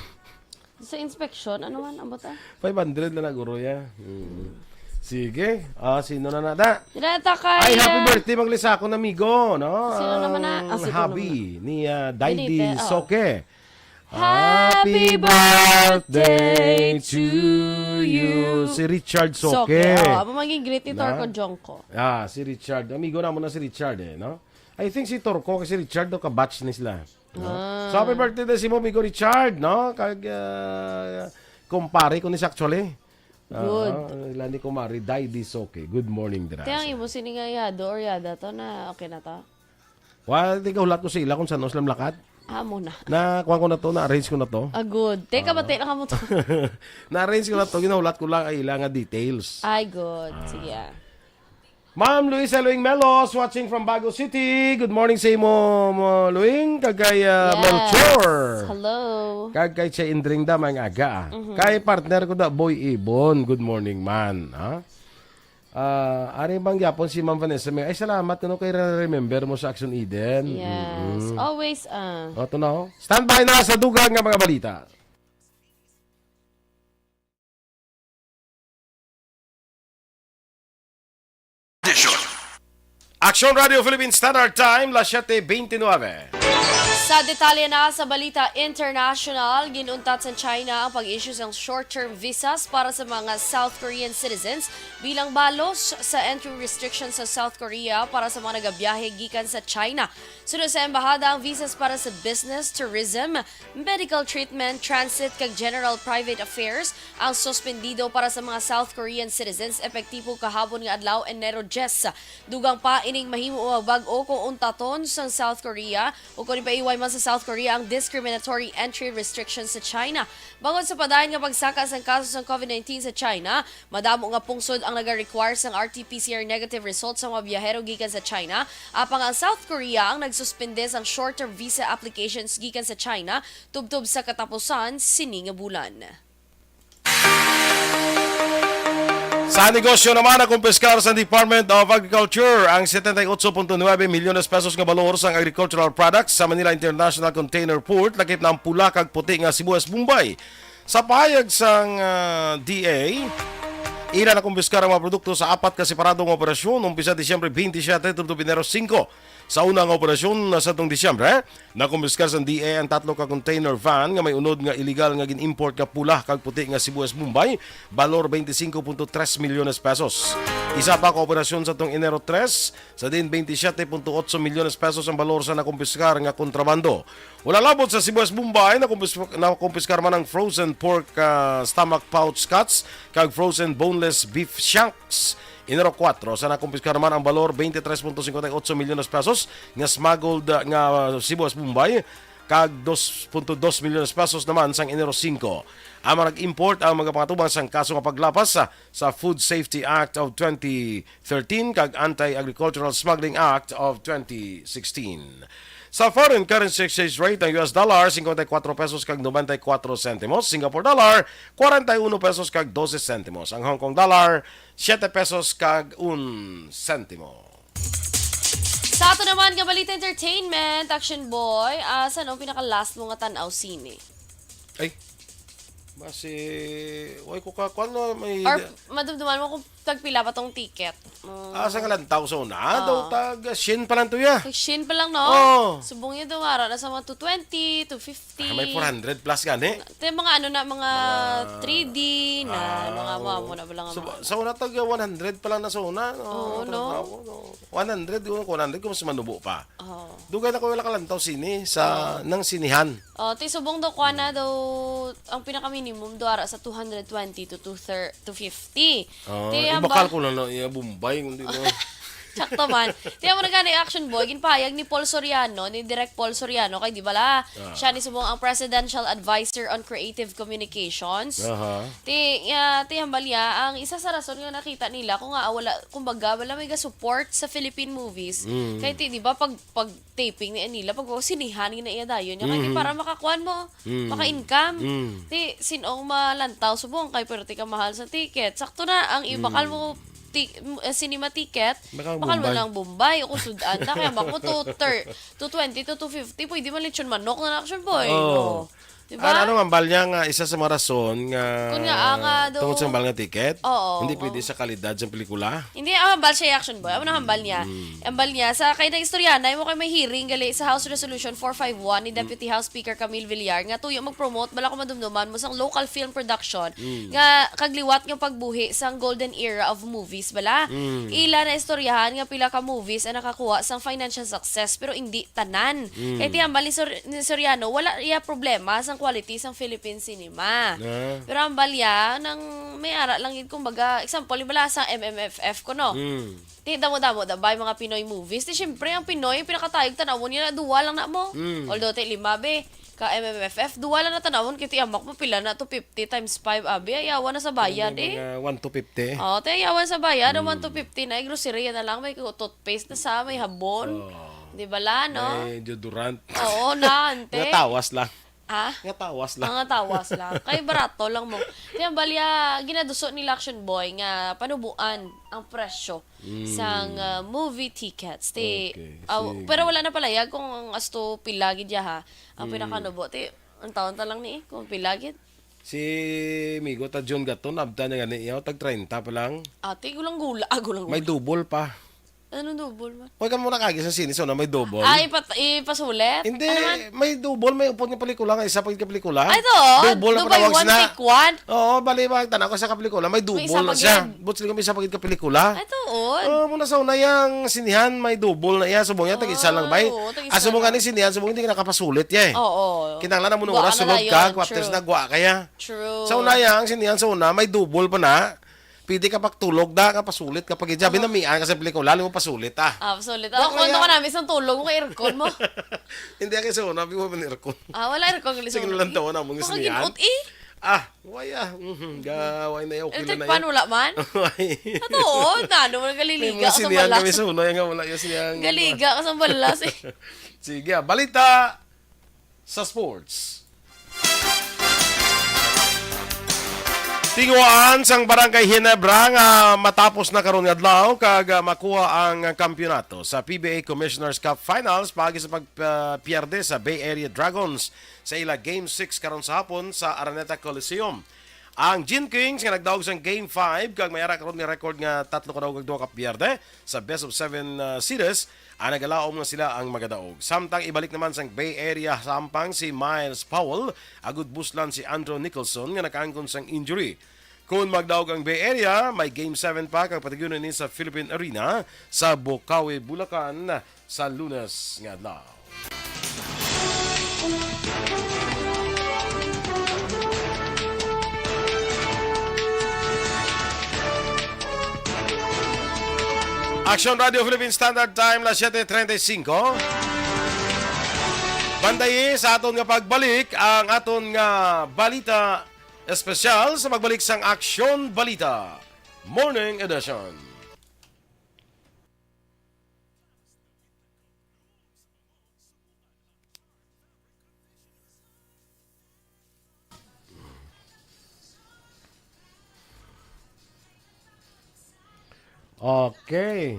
Sa inspection, ano man, abot ah? Five hundred na naguro ya. Mm. Sige. Ah, sino na nata? Dira ta kay, Ay, happy ah, birthday, Mang Lisa, akong amigo, no? Sino naman na? Ang Ah, sino hubby naman na? Ni, ah, Daidi Benita, oh. Soke. Happy birthday to you. Si Richard Soke. Soke. Oh, amo maging greet ni Na? Torco Jongko. Ah, si Richard. Amigo namo na si Richard eh, no? I think si Torco kag si Richard do ka-batch ni sila. No? Ah. So, happy birthday na si mo, amigo Richard, no? Kag, ah, kumpare ko ni siya actually. Ah, Good. Ila ni kumari, Dai Disoke. Good morning, dira. Te, ang imo sini nga yado or yada to na okay na to? Wa, di ka hulat ko sa ila kung saan sila mlakat. Amo na. Na, kuwan ko na to, na-arrange ko na to. Ah, good. Teka, Ah. bati na ka mo to. Na-arrange ko na to, ginahulat ko lang ang ila nga details. Ay, good. Sige, ah. Ma'am Luisa Luing Melos, watching from Bago City. Good morning sa imo, mo, Luing. Kag kay, ah, Yes. Melchor. Hello. Kag kay Che Indring Damang Aga. Mhm. Kay partner ko da, Boy Ibon. Good morning, man. Ha? Ah, ari bang gyapon si Ma'am Vanessa May? Ay, salamat, ano, kay re-, remember mo sa Action Eden. Yes. Mm-mm. Always, ah. O, ito na, oh. Standby na sa dugang nga mga balita. Edition. Action Radio Philippine Standard Time, las siete veintinueve. Sa detalye na sa balita international, ginuntat sa China ang pag-issue sang short-term visas para sa mga South Korean citizens bilang balos sa entry restrictions sa South Korea para sa mga nagabiyahe gikan sa China. Suno sa embahada, ang visas para sa business, tourism, medical treatment, transit, kag general private affairs ang suspendido para sa mga South Korean citizens epektibo kahapon nga adlaw, Enero diyes. Dugang pa ining mahimo nga bag-o kung untaton sang South Korea o kung ipaiway man sa South Korea ang discriminatory entry restrictions sa China. Bangod sa padayon nga pagsaka sang kaso sang covid nineteen sa China, madamo nga pungsod ang naga-require sang R T P C R negative result sa mga biyahero gikan sa China, apang ang South Korea ang nagsuspende sang short-term visa applications gikan sa China tubtob sa katapusan sini nga bulan. Sa negosyo naman, nakumpiskar sa Department of Agriculture ang setenta y ocho punto nuebe milyones pesos nga balor sang agricultural products sa Manila International Container Port, lakip na ang pula kag puti nga sibuyas Bombay. Sa pahayag sang, ah, D A, ila nakumpiskar ang mga produkto sa apat ka separado nga operasyon, umpisa Disyembre twenty-seven tubtob Enero singko. Sa una nga operasyon na sa tong Disyembre, nakumpiskar sang D A ang tatlo ka container van nga may unod nga iligal nga gin-import nga pula kag puti nga sibuyas Bombay, balor twenty-cinco punto tres milyones pesos. Isa pa ka operasyon sa tong Enero tres, sa din twenty-seven punto ocho milyones pesos ang balor sa nakumpiskar nga kontrabando. Wala labot sa sibuyas Bombay, nakumpis-, nakumpiskar man ang frozen pork, ah, stomach pouch cuts kag frozen boneless beef shanks. Enero kuwatro, sa nakumpiskar naman ang balor twenty-tres punto cincuenta y ocho milyones pesos nga smuggled, ah, nga sibuyas Bombay, kag dos punto dos milyones pesos naman sang Enero singko. Ang mga nag-import ang mga pangatubang sang kaso nga paglapas sa, sa Food Safety Act of twenty thirteen kag Anti-Agricultural Smuggling Act of twenty sixteen. Sa foreign currency exchange rate, ang U S dollar, cincuenta y cuatro pesos kag noventa y cuatro centimos, Singapore dollar, cuarenta y uno pesos kag doce centimos, ang Hong Kong dollar, siete pesos kag un sentimo. Sa ato naman nga balita entertainment, Action Boy, asa ang pinaka-last mo nga tan-aw sini? Ay, basi, way ko ka, kuwan na, may Or madumduman mo kung tagpila pa tong ticket? Mm. Ah, sa kalantaw sa una, ah, daw tag syen pa lang to ya. Tag syen pa lang, no? Oo. Subong yun, daw ara na sa mga two twenty, two fifty. Ah, may four hundred plus gani. Ito yung mga ano na, mga Mga three D na, ah, mga oo. Mga mo na ba lang ang So, mga sa una, tag one hundred pa lang na sa una, no? Oo, no? Trabaho, no? One hundred, yun, one hundred, kung mas manubo pa. Oo. Dugay na ko wala kalantaw sini sa Oo. Nang sinihan. Oh, ti subong daw, kuha na daw, ang pinaka-minimum daw ara sa two hundred twenty to two thir-, two fifty. Ah, Ti, ang ibakal bal- ko na, no, iya Bombay, kung di mo. Sakto man. Ti, amo na gani, Action Boy, ginpahayag ni Paul Soriano, ni Direk Paul Soriano, kay di bala, Ah. siya ni subong ang Presidential Advisor on Creative Communications. Aha. Ti, ah, ti, hambal niya, ang isa sa rason nga nakita nila, kung nga, ah, wala, kumbaga, wala may ga-support sa Philippine movies. Mm. Kay ti, di ba, pag, pag taping ni Anila, pag, oh, sinihan nga na iya dayon niya. Kay ti, Mhm. para makakuan mo, Mm. maka-income. Mm. Ti, sin-ong malantaw, subong kay, pero ti ka mahal sa ticket. Sakto na, ang ibakal Mm. mo, ti-, m-, eh, cinema ticket, Baka bakal mo Bombay. Lang Bombay, o kung sud-an na, kay ambak mo to thir-, two twenty to two fifty, pwede man lechon manok na, Action Boy, Oh. no? Di ba? Ano, ano, ang hambal niya nga isa sa mga rason nga Kun nga, ah, nga daw tungod sa hambal nga ticket, Oo, hindi pwede oo. sa kalidad sa pelikula? Hindi, ang hambal siya, Action Boy. Amo na hambal niya. Mm. Hambal niya, sa kay na istorya na, imo kay may hearing gali sa House Resolution four five one ni Mm. Deputy House Speaker Camille Villar nga tuyo mag-promote bala kung madumduman mo sang local film production Mm. nga kagliwat nga pagbuhi sang golden era of movies bala. Mm. Ila na istoryahan nga pila ka movies ang nakakuha sang financial success pero hindi tanan. Mm. Kay ti hambal ni Sor-, ni Soriano, wala iya problema sang quality sang Philippine cinema. Ah. Pero ang balya, nang may ara lang gid, kumbaga, example, yung bala sa M M F F ko, no? Mm. Ti damo-damo da ba yung mga Pinoy movies? Ti, syempre, ang Pinoy, pinakatayog tanawon niya na duwa lang na mo. Mm. Although, ti lima, be, ka M M F F, duwa lang na tanawon, kay ti amak mo, pila na to, fifty times five, abi, ayawan na sa bayad, May eh. mga one to fifty. Oh, ti ayawan sa bayad, ang Mm. one to fifty na, eh, grocery na lang, may toothpaste na sa, may habon. Oh. Di ba la, no? May deodorant. Oo, na, ante. Natawas lang. Ah? Nga tawas lang. Mga tawas lang. Kay barato lang mo. Kaya balya, ginaduso nila Action Boy nga panubuan ang presyo Mm. sang, ah, movie tickets. Ti, Okay, ah, sige. pero wala na palayag kung ang asto pila gid ya, ha. Ang Mm. pinakanubo, ti, ang taon ta lang ni, kung pila gid. Si Migo ta John Gaton, abta na gani iya, tag treinta pa lang. Ate, gulang-gula. Ah, gulang-gula. May double pa. Anong double man? Huwag ka muna kagi sa sine, so na may double. Ah, ipat-, ipasulit? Hindi, Ano man? may double, may upod nga pelikula nga isa pa gid ka pelikula. Ay, to, oh. Double na Dubai panawag one, sina. take one. Oo, bali, magtanaw ka sa ka pelikula, may May double isa na pa siya. gid. But sila may isa pa gid ka pelikula. Ay, to, oh. Oh, muna sa una, yang sinihan, may double na iya. Subong niya, tag-isa lang, bay. Oo, tag-isa Ah, subong lang. nga ni sinihan, subong hindi ka nakapasulit, ya, eh. Oo. Kinahanglan na muna Gwa oras, ka na sulod dayon, ka, quarters true. na, gwa kaya. True. Sa una, yang sinihan sa una, may double pa na. Pwede ka pagtulog da, nga pasulit ka pag-ija. Aha. Binamian ka sa pelikula, lalim mo pasulit, ah. Ah, pasulit. Dako Ah, kung ano kaya ka namin sa tulog mo kay aircon mo. Hindi, kay sa una, di mo man aircon. Ah, wala aircon, gali sa Sige, una. lang tawa na mong Baka sinihan. ginot, eh. Ah, waya. Mhm, ga, way na, okay Electric lang na fan, yan. wala man? Way. Ato, oh, na, ano mo May nagaliliga mga ka sa sinihan balas. kami sa una, yung nga wala yung sinihan. Galiga ka sa balas, eh. Sige, ah, balita sa sports. Tinguhaan sang Barangay Ginebra nga matapos na karon nga adlaw kag, ah, makuha ang kampiyonato sa P B A Commissioner's Cup Finals paagi sa pagpierde sa Bay Area Dragons sa ila Game six karon sa hapon sa Araneta Coliseum. Ang Gin Kings nga nagdaog sang Game five kag may ara karon nga record nga tatlo ka daog kag duha ka pierde sa best of seven, ah, series, ang nagalaom nga sila ang magadaog. Samtang ibalik naman sang Bay Area sa ampang si Miles Powell, agud buslan si Andrew Nicholson nga nakaangkon sang injury. Kon magdaog ang Bay Area, may Game seven pa kag patigyon ini sa Philippine Arena sa Bocaue, Bulacan sa Lunes nga adlaw. Action Radio Philippine Standard Time, las siete treinta y cinco. Bantayi sa aton nga pagbalik ang aton nga balita espesyal sa pagbalik sang Action Balita Morning Edition. Okay.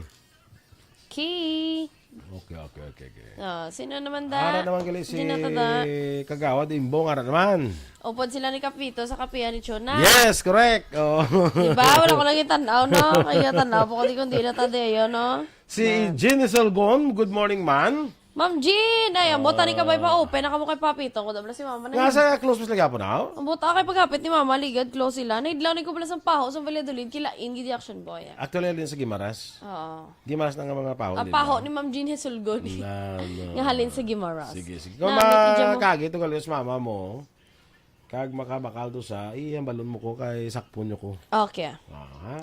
Key. Okay, okay, okay, okay. Ah, sino naman da? Ara naman gali si Gina Tada. Kagawad Imbong, ara naman. Upod sila ni Kapito sa kapihan ni Chona. Yes, correct. Oh. Diba? Wala ko lagi tanaw, no? Kaya tanaw po ko di kundi na tadeyo, no? Si Na. Jenny Solgon, good morning, man. Ma'am Jean, ay, ang botani ka ba Oh. pa open? Naka mo kay Papito ko, dabla si Mama na Nga yun. sa close pa sila gapon, ha? Ang buta kay paghapit ni Mama, ligad, close sila. Naidlaw ni ko pala sa paho, sa Valladolid, kilain, gid Action Boy. Actually, alin sa Gimaras. Oo. Gimaras na nga mga paho Ang nila. paho ni Ma'am Jean Hesulgon. Na, na. Nga halin sa Gimaras. Sige, sige. Na, Kung may kidya mo. makagi, ito galos mama mo, kag makabakal to sa, ihambalon mo ko kay sakpon nyo ko. Okay. Aha.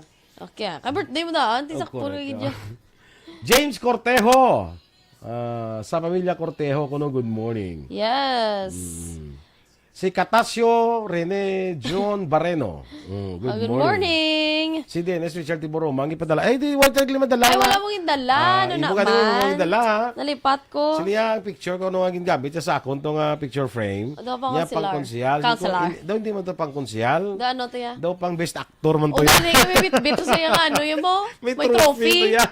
Okay. Kay birthday mo daan, ti Oh, sakpon correct, kay ah. James Cortejo. Ah, sa pamilya Cortejo, kuno, good morning. Yes. Mm. Si Catasio Rene John Barreno. Mm, good Ah, good morning. morning. Si Dennis Richard Tiburoma, ang ipadala. Ay, di, wala talaga madala Ay, nga. wala mong indala. Ah, Ano imo na ka din man? mong indala, ha? Nalipat ko. Sino niya ang picture ko nung ang gingamit sa akon to nga picture frame? Daw pa Niya konsehal. pang konsehal. Counselor. Hindi ko, in-, daw hindi man to pang konsehal. Da, ano to ya? Daw pang best actor man to O, ya. dali, may bitbit to sa iyang ano, yun mo? May May trophy trophy. to ya.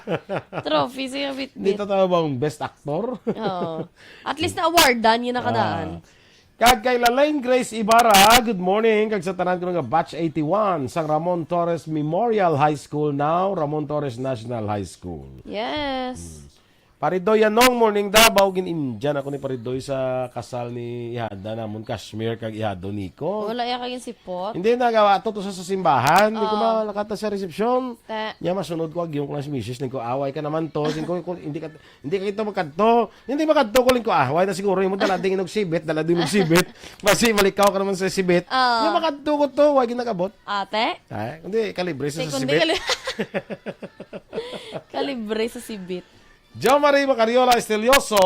Trophy sa iyang bitbit. Hindi to tawag bang best actor? Oo. At least na-awardan yun nakadaan. Ah. Kag kay Lalaine Grace Ibarra, good morning. Kag sa tanan ko nga batch eighty-one sang Ramon Torres Memorial High School, now Ramon Torres National High School. Yes. Hmm. Paridoy, anong morning, Davao? Gin-Indian ako ni Paridoy sa kasal ni ihada namon, Kashmir, kag ihado Nico. Wala ya kagin sipot? Hindi, nagawa to, to sa, sa simbahan. Hindi ko Oo. malakata sa resepsyon. Ta- Nya masunod ko, agyong ko lang si misis, ning ko, "Away ka naman to." Sing ko, ko, hindi ka, hindi ka ito magkadto. Hindi magkadto ko, ling ko, "Ah, why na siguro yung dala ding inog sibit, dala ding inog sibit." Basi malikaw ka naman sa sibit. Oo. Nya makadto ko to, why ginagabot? Ate? Ay, hindi, kalibre sa, Hindi, sa kundi sibit. kali-, kalibre sa sibit. Jo Marie Macariola Estelioso,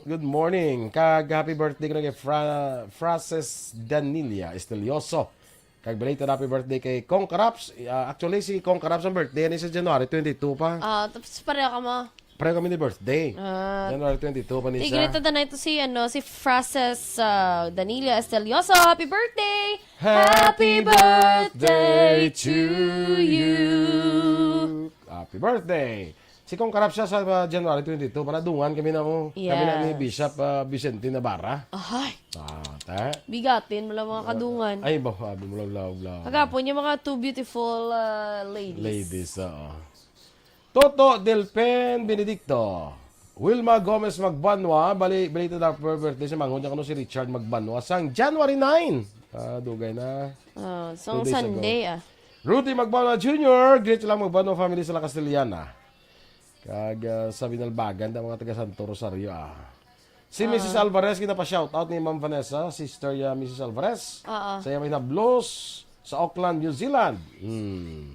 good morning. Kag happy birthday ko na kay Fra-, Frances Danilia Estelioso. Kag belated happy birthday kay Kong Karaps. Ah, actually, si Kong Karaps ang birthday ni sa January twenty-two pa. Ah, tapos pareho ka mo. Pareho kami ni birthday. Ah. January twenty-two pa ni Sige, siya. Ito na ito si, ano, si Frances, ah, Danilia Estelioso. Happy birthday! Happy birthday to you. Happy birthday! Si Kong Karap siya sa, uh, January twenty-two, para dungan kami na mo. Kami na ni Yes. Bishop, uh, Vicente Navarra. Ahay. Ah, ta? Bigatin mo lang mga kadungan. Ay, ba, abi mo lang, lawag, lawag. Kagapon yung mga two beautiful, uh, ladies. Ladies, oo. Toto Delpen Benedicto. Wilma Gomez Magbanwa, bali, belated happy birthday sa manghod niya kuno si Richard Magbanwa sang January nine. Ah, dugay na. Ah, so Two days ago. Sunday, ah. Rudy Magbanwa Junior, greet lang Magbanwa family sa La Castellana. Kag, ah, sa Binalbagan, ang mga taga Santo Rosario, ah. Si Ah. Missus Alvarez, ginapa-shoutout ni Ma'am Vanessa, sister ya Missus Alvarez. Oo. Sa iya may nablos sa Auckland, New Zealand. Hmm.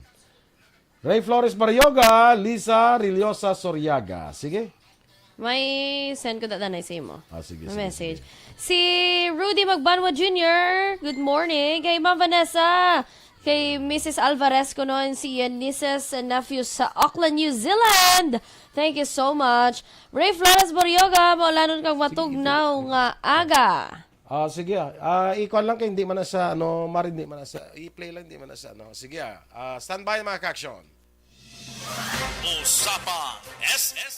Ray Flores Barrioga, Lisa Riliosa Soriaga. Sige. May send ko dadanay sa imo. Ah, sige, May sige, message. sige. Si Rudy Magbanwa Junior, good morning. Kay Ma'am Vanessa, kay Missus Alvarez, kuno si iyang nieces and nephews sa Auckland, New Zealand. Thank you so much. Ray Flores Borioga, maulanon kang matugnaw nga aga. Ah, sige, ah. Ah, ikuan lang kay hindi man na sa, ano, Mar, hindi man na sa, i-play lang, hindi man na sa, ano. Sige, ah. Ah, standby, mga ka-action. Usapan S S.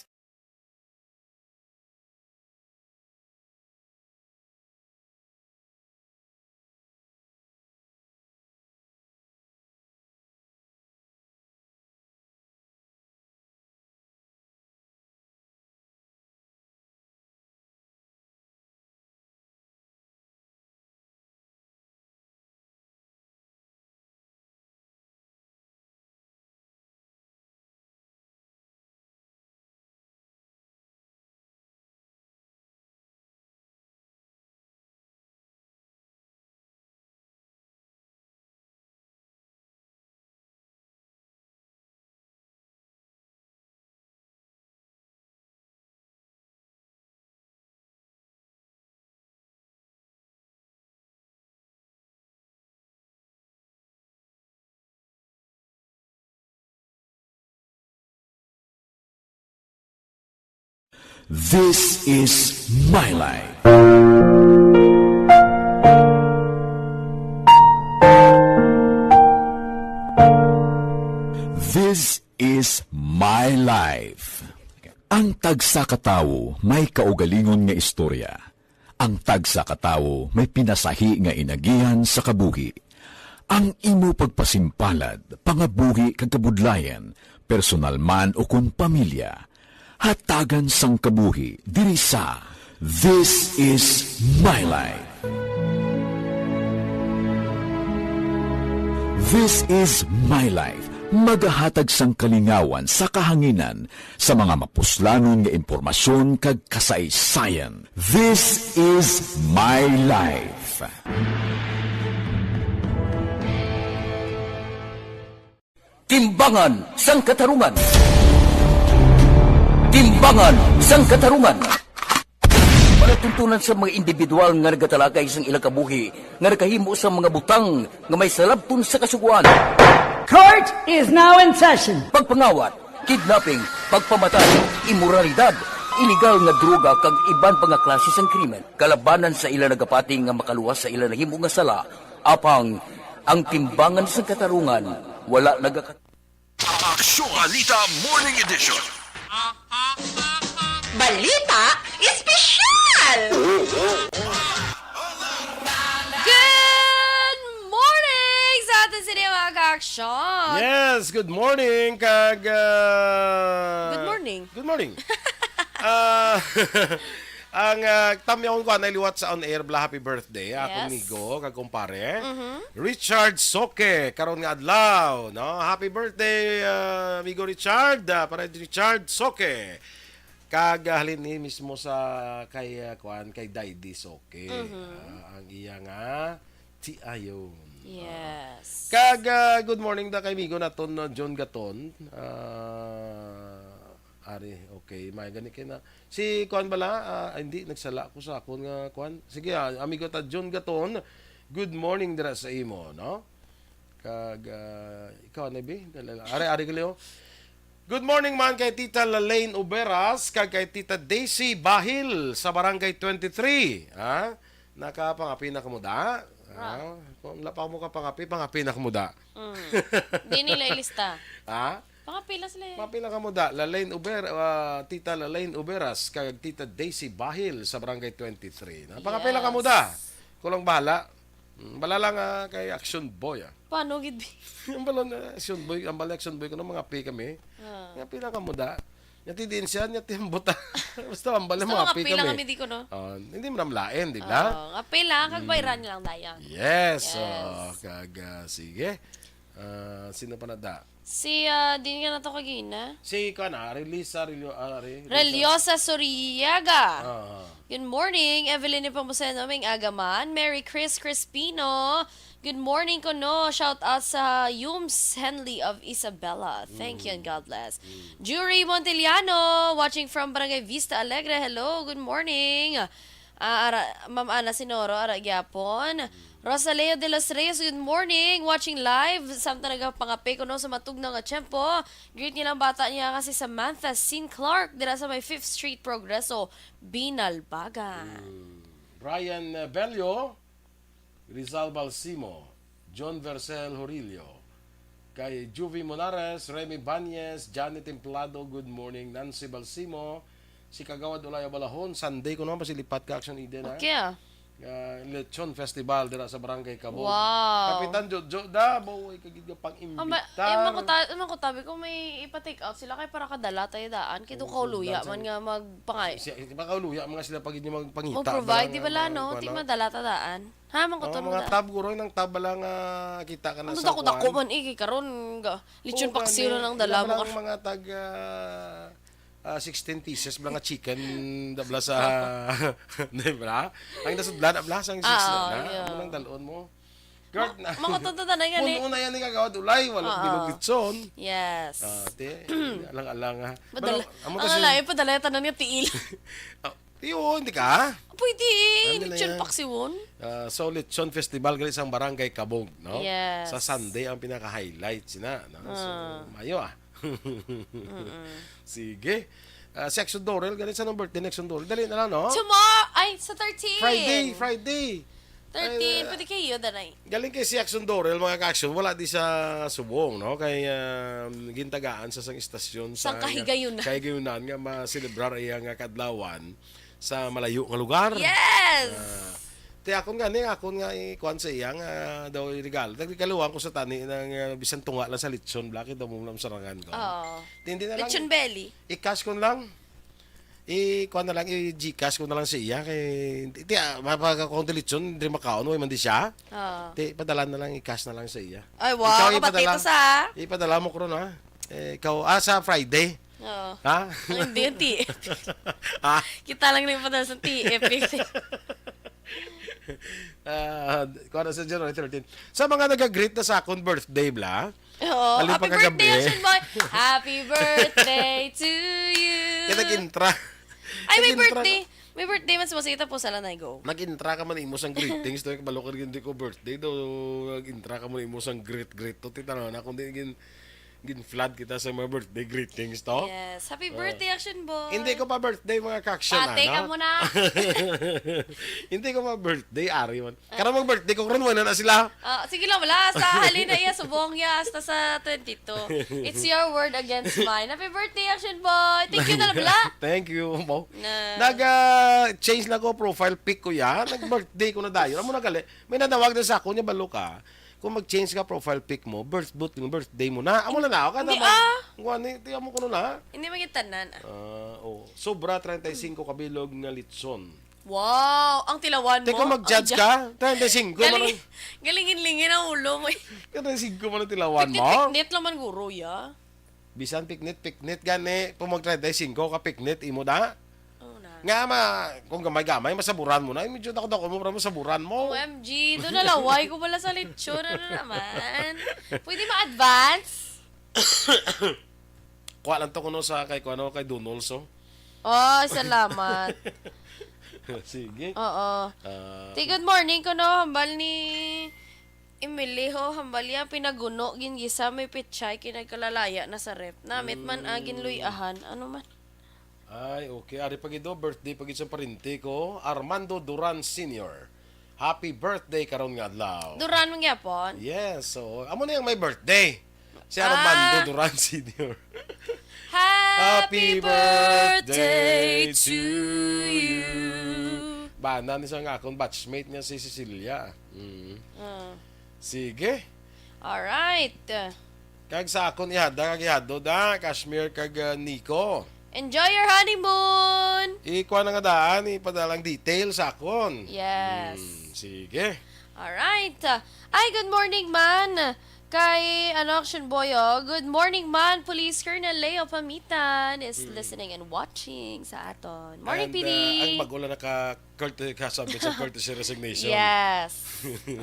This is my life. This is my life. Ang tagsa ka tawo may kaugalingon nga istorya. Ang tagsa ka tawo may pinasahi nga inagihan sa kabuhi. Ang imo pagpasimpalad, pangabuhi kag kabudlayan, personal man ukon pamilya, hatagan sang kabuhi diri sa This Is My Life. This Is My Life, magahatag sang kalingawan sa kahanginan sa mga mapuslanon nga impormasyon kag kasaysayan. This is my life. Timbangan sang Katarungan. Timbangan sang Katarungan. Palatuntunan sa mga individual nga nagatalakay sang ilang kabuhi nga nakahimo sa mga butang nga may salabton sa Kasugoan. Court is now in session. Pagpangawat, kidnapping, pagpamatay, imoralidad, ilegal nga droga kag iban pa nga klase sang krimen kalabanan sa ila nagapati nga makaluwas sa ila nahimo nga sala, apang ang timbangan sang katarungan wala nagakat- Aksyon Balita Morning Edition. Balita Espesyal! Good morning sa aton sini, mga ka-aksyon! Yes, good morning, kag, ah, Good morning. Good morning. Ah, ang, ah, tamyaw ko anay liwat sa on air, bla, happy birthday, akong Yes. amigo, kag kumpare. Mhm. Richard Soke, karon nga adlaw, no? Happy birthday, ah, amigo Richard, ah, para Richard Soke. Kag, ah, halin ni mismo sa kay, ah, kuan, kay Daydi Soke. Mhm. Ah, ang iya nga tiayon. Yes. Kag, ah, good morning da kay amigo naton, no, John Gaton. Ah, ari, okay. May gani kay na. Si kuan bala, ah, hindi, nagsala ko sa akon nga kuan. Sige, ah, amigo ta John Gaton, good morning dira sa imo, no? Kag, ah, ikaw, Nebi? Dali lang. Ari, ari, Leo. Good morning man kay Tita Lalaine Uberas, kag kay Tita Daisy Bahil sa Barangay twenty-three. Ha? Nakapangapi na kamo da? Ha? Ra. Kung wala pa mo kapangapi, pangapi na kamo da. Mm. Di nila ilista. Ha? Pangapi lang sila eh. Pangapi na kamo da. Lalaine Uber, ah, Tita Lalaine Uberas, kag Tita Daisy Bahil sa Barangay twenty-three. Na, pangapi lang kamo da. Yes. Kulang bahala. Mm, bala lang, ah, kay Action Boy, ah. Paano gid, bi? Ang bala nga Action Boy, ang bala Action Boy ko, no, mangapi kami. Ah. Nga pila ka muda. Nga ti diin siya, nga ti ang buta. Basta ang bala Basta mangapi mangapi lang kami. kami, di ko, no? Oh, hindi mo namlain, di ba? Oo, ngapi lang, kag Mm. bayran lang dayon. Yes, Yes. oo, kag, ah, sige. Ah, sino pa na da? Si, ah, di nga na to kagina. Si, kuwan, ah, Relisa, Relio-, ah, Re-, Reliosa Soriaga. Ah. Good morning, Evelyn Nepomuceno, maayong aga man. Merry Chris Crispino. Good morning kuno. Shout out sa Yums Henley of Isabela. Thank you and Mm. God bless. Mm. Jury Montiliano, watching from Barangay Vista Alegre. Hello, good morning. Ah, ara, Ma'am Ana Sinoro, ara gyapon. Rosaleo de los Reyes, good morning. Watching live. Samtang nagapangape kuno sa matugnaw nga tiyempo. Greet niya lang bata niya nga si Samantha Sin Clark dira sa may Fifth Street, Progreso, Binalbagan. Mm. Brian, uh, Bello, Rizal Balsimo, John Vercel Horillo, kay Juvie Monares, Remy Banyes, Johnny Templado, good morning, Nancy Balsimo, si Kagawad Ulay Abalahon, Sunday ko naman, pasilipat ka, Action Eden, ha? Okay, ah. Ah, Lechon Festival dira sa Barangay Cabog. Wow. Kapitan Jojo, da, boy, kagid nga pang-imbita. Amba, eh, man ko ta-, man ko tabi ko may ipa-take out sila kay para kadala tayo daan. Kay do Oo, kauluya sugdan man sa nga magpangay. Siya, di ba kauluya, mga sila pagid niya magpangita, Mag-provide, bala di nga bala, mga no? kuwan, Di no? madala ta daan. Ha, man ko Ang to mga madala. tab, guro, nang tab bala nga kita ka na Ang sa dako-dako kuwan. man, eh, kay karon, ga-, lechon Oo, paksiw gani. na nang Ila dala mo bala ka. ang mga tag, ah, ah, sixteen pieces bala nga chicken, da bala sa, di ba? Ang nasudlan, abla, sang six Ah, na, na. yeah. Amo nang dalon mo. Guard Ma-, na. Mga tonto na nga ni. Puno na yan ni Kagawad Ulay, wala Oo. bilog litson. Yes. Ah, te, alang-alang, ha. Padala. Balo, amo to Ang si alay, padala yung tanan nga tiil. Ah, iyo, hindi ka? Pwede eh. Ano na Lechon yan? paksiwon. Ah, so, Lechon Festival gali sang Barangay Cabog, no? Yes. Sa Sunday ang pinaka-highlight sina, no? So, Ah. mayo, ah. Mm-mm. Sige. Ah, si Action Dorel, galing sa nang birthday ni Action Dorel. Dali na lang, no? Tomorrow, ay, sa thirteen. Friday, Friday. Thirteen, Ay, ah, pwede kayo, danay. Galing kay si Action Dorel, mga ka-action, wala di sa subong, no? Kay, ah, gintagaan sa sang istasyon sa Sang kahigayunan. kahigayunan nga ma-celebrar iya nga kadlawan sa malayo nga lugar. Yes! Ah, ti akon gani, akon nga ikuan sa iya nga daw regalo. Tagregaluhan ko sa tani nang, ah, bisan tunga lang sa lechon, bla, kay daw mo lang sarangan ko. Oo. Ti, hindi na lang. Lechon belly. I-cash ko lang. I-kuan na lang, i-Gcash ko na lang sa iya. Kay, ti, ah, mapagkakong lechon, hindi makaon, way man di siya. Oo. Ti, padala na lang, i-cash na lang sa iya. Ay, wow, Ikaw, kapatid ipadala, ko sa. ipadala mo ko ron, ha? Eh, ikaw, ah, sa Friday. Oo. Ha? Ang hindi, yung T F. Ha? Kita lang rin padala sa T F. Ah, kuha na sa January thirteen. Sa mga nag-greet na sa akong birthday, bla. Oo, Alin happy pa birthday, kagabi? Action Boy. Happy birthday to you. Kaya nag-intra. Ay, may Nag-intra birthday. ka. May birthday man sa Masita po, sa Lanay Go. Nag-intra ka man imo sang greetings, to, kabalo ka hindi ko birthday, do, nag-intra ka man imo sang greet, greet, to, titanaw na, kung di gin-, gin-flood kita sa mga birthday greetings, to. Yes. Happy Ah. birthday, Action Boy. Hindi ko pa birthday, mga ka-action, Pati ano? ka muna. Hindi ko pa birthday, ari man. Karon mag-birthday ko, karon wala na sila. Ah, sige lang, wala. Sa halina iya, subong iya, hasta sa twenty-two. It's your word against mine. Happy birthday, Action Boy. Thank you na, bla. Thank you, Mo. Na. Nag, ah, change lang ko profile pic ko ya. Nag-birthday ko na dayon. Amo na gali. May nanawag na sa ako niya, balo ka. Kung mag-change ka profile pic mo, birth, birth, birthday mo na. Amo na na, kada Hindi, mag-, ah. Kuha ni, tiyan mo ko na. Hindi maging tanan, ah. Ah, Oh, sobra treinta y cinco ka bilog nga litson. Wow! Ang tilawan mo? Teka, mag-judge ka? Treinta y cinco man ang, galingin-lingin ang ulo mo. Treinta y cinco man ang tilawan mo? Piknit-piknit lang man, guro, ya. Bisan piknit-piknit gani, kung mag-treinta y cinco ka piknit, imo da? Oo na. Nga ma, kung gamay-gamay, masaburan mo na. Eh, medyo dako-dako mo, para masaburan mo. O M G, doon na laway ko pala sa lechon. Ano naman? Pwede ma-advance? Kuha lang to kuno sa kay, kuno, kay Donald's, oh. Oh, salamat. Sige. Oo. Ah, Ti, good morning kuno, hambal ni Emily ho, hambal ya, pinaguno, gingisa, may pechay, kinagkalalaya na sa ref. Namit man, ah, Mm. ginluy-ahan. Ano man? Ay, okay. Ari pa gid, oh, birthday pa gid sa parente ko, Armando Duran Senior. Happy birthday karon nga adlaw. Duran man gyapon? Yes, so amo na yung may birthday. Si Armando Ah. Duran Senior. Happy Happy birthday birthday to to you. you. Bana ni sa nga akong batchmate nga si Cecilia. Mm. Ah. Sige. Alright. Kag sa akon ihada kag ihado da, Kashmir kag, ah, Nico. Enjoy your honeymoon! Ikuha na nga daan, ipadala ang details sa akon. Yes. Hmm, sige. Alright. Ay, good morning man. Kay, ano, Action Boy, oh. Good morning man, Police Colonel Leo Pamitan is Hmm. listening and watching sa aton. Morning, And, P D. uh, ang bago lang naka-, curti-, kasabit sa courtesy resignation. Yes.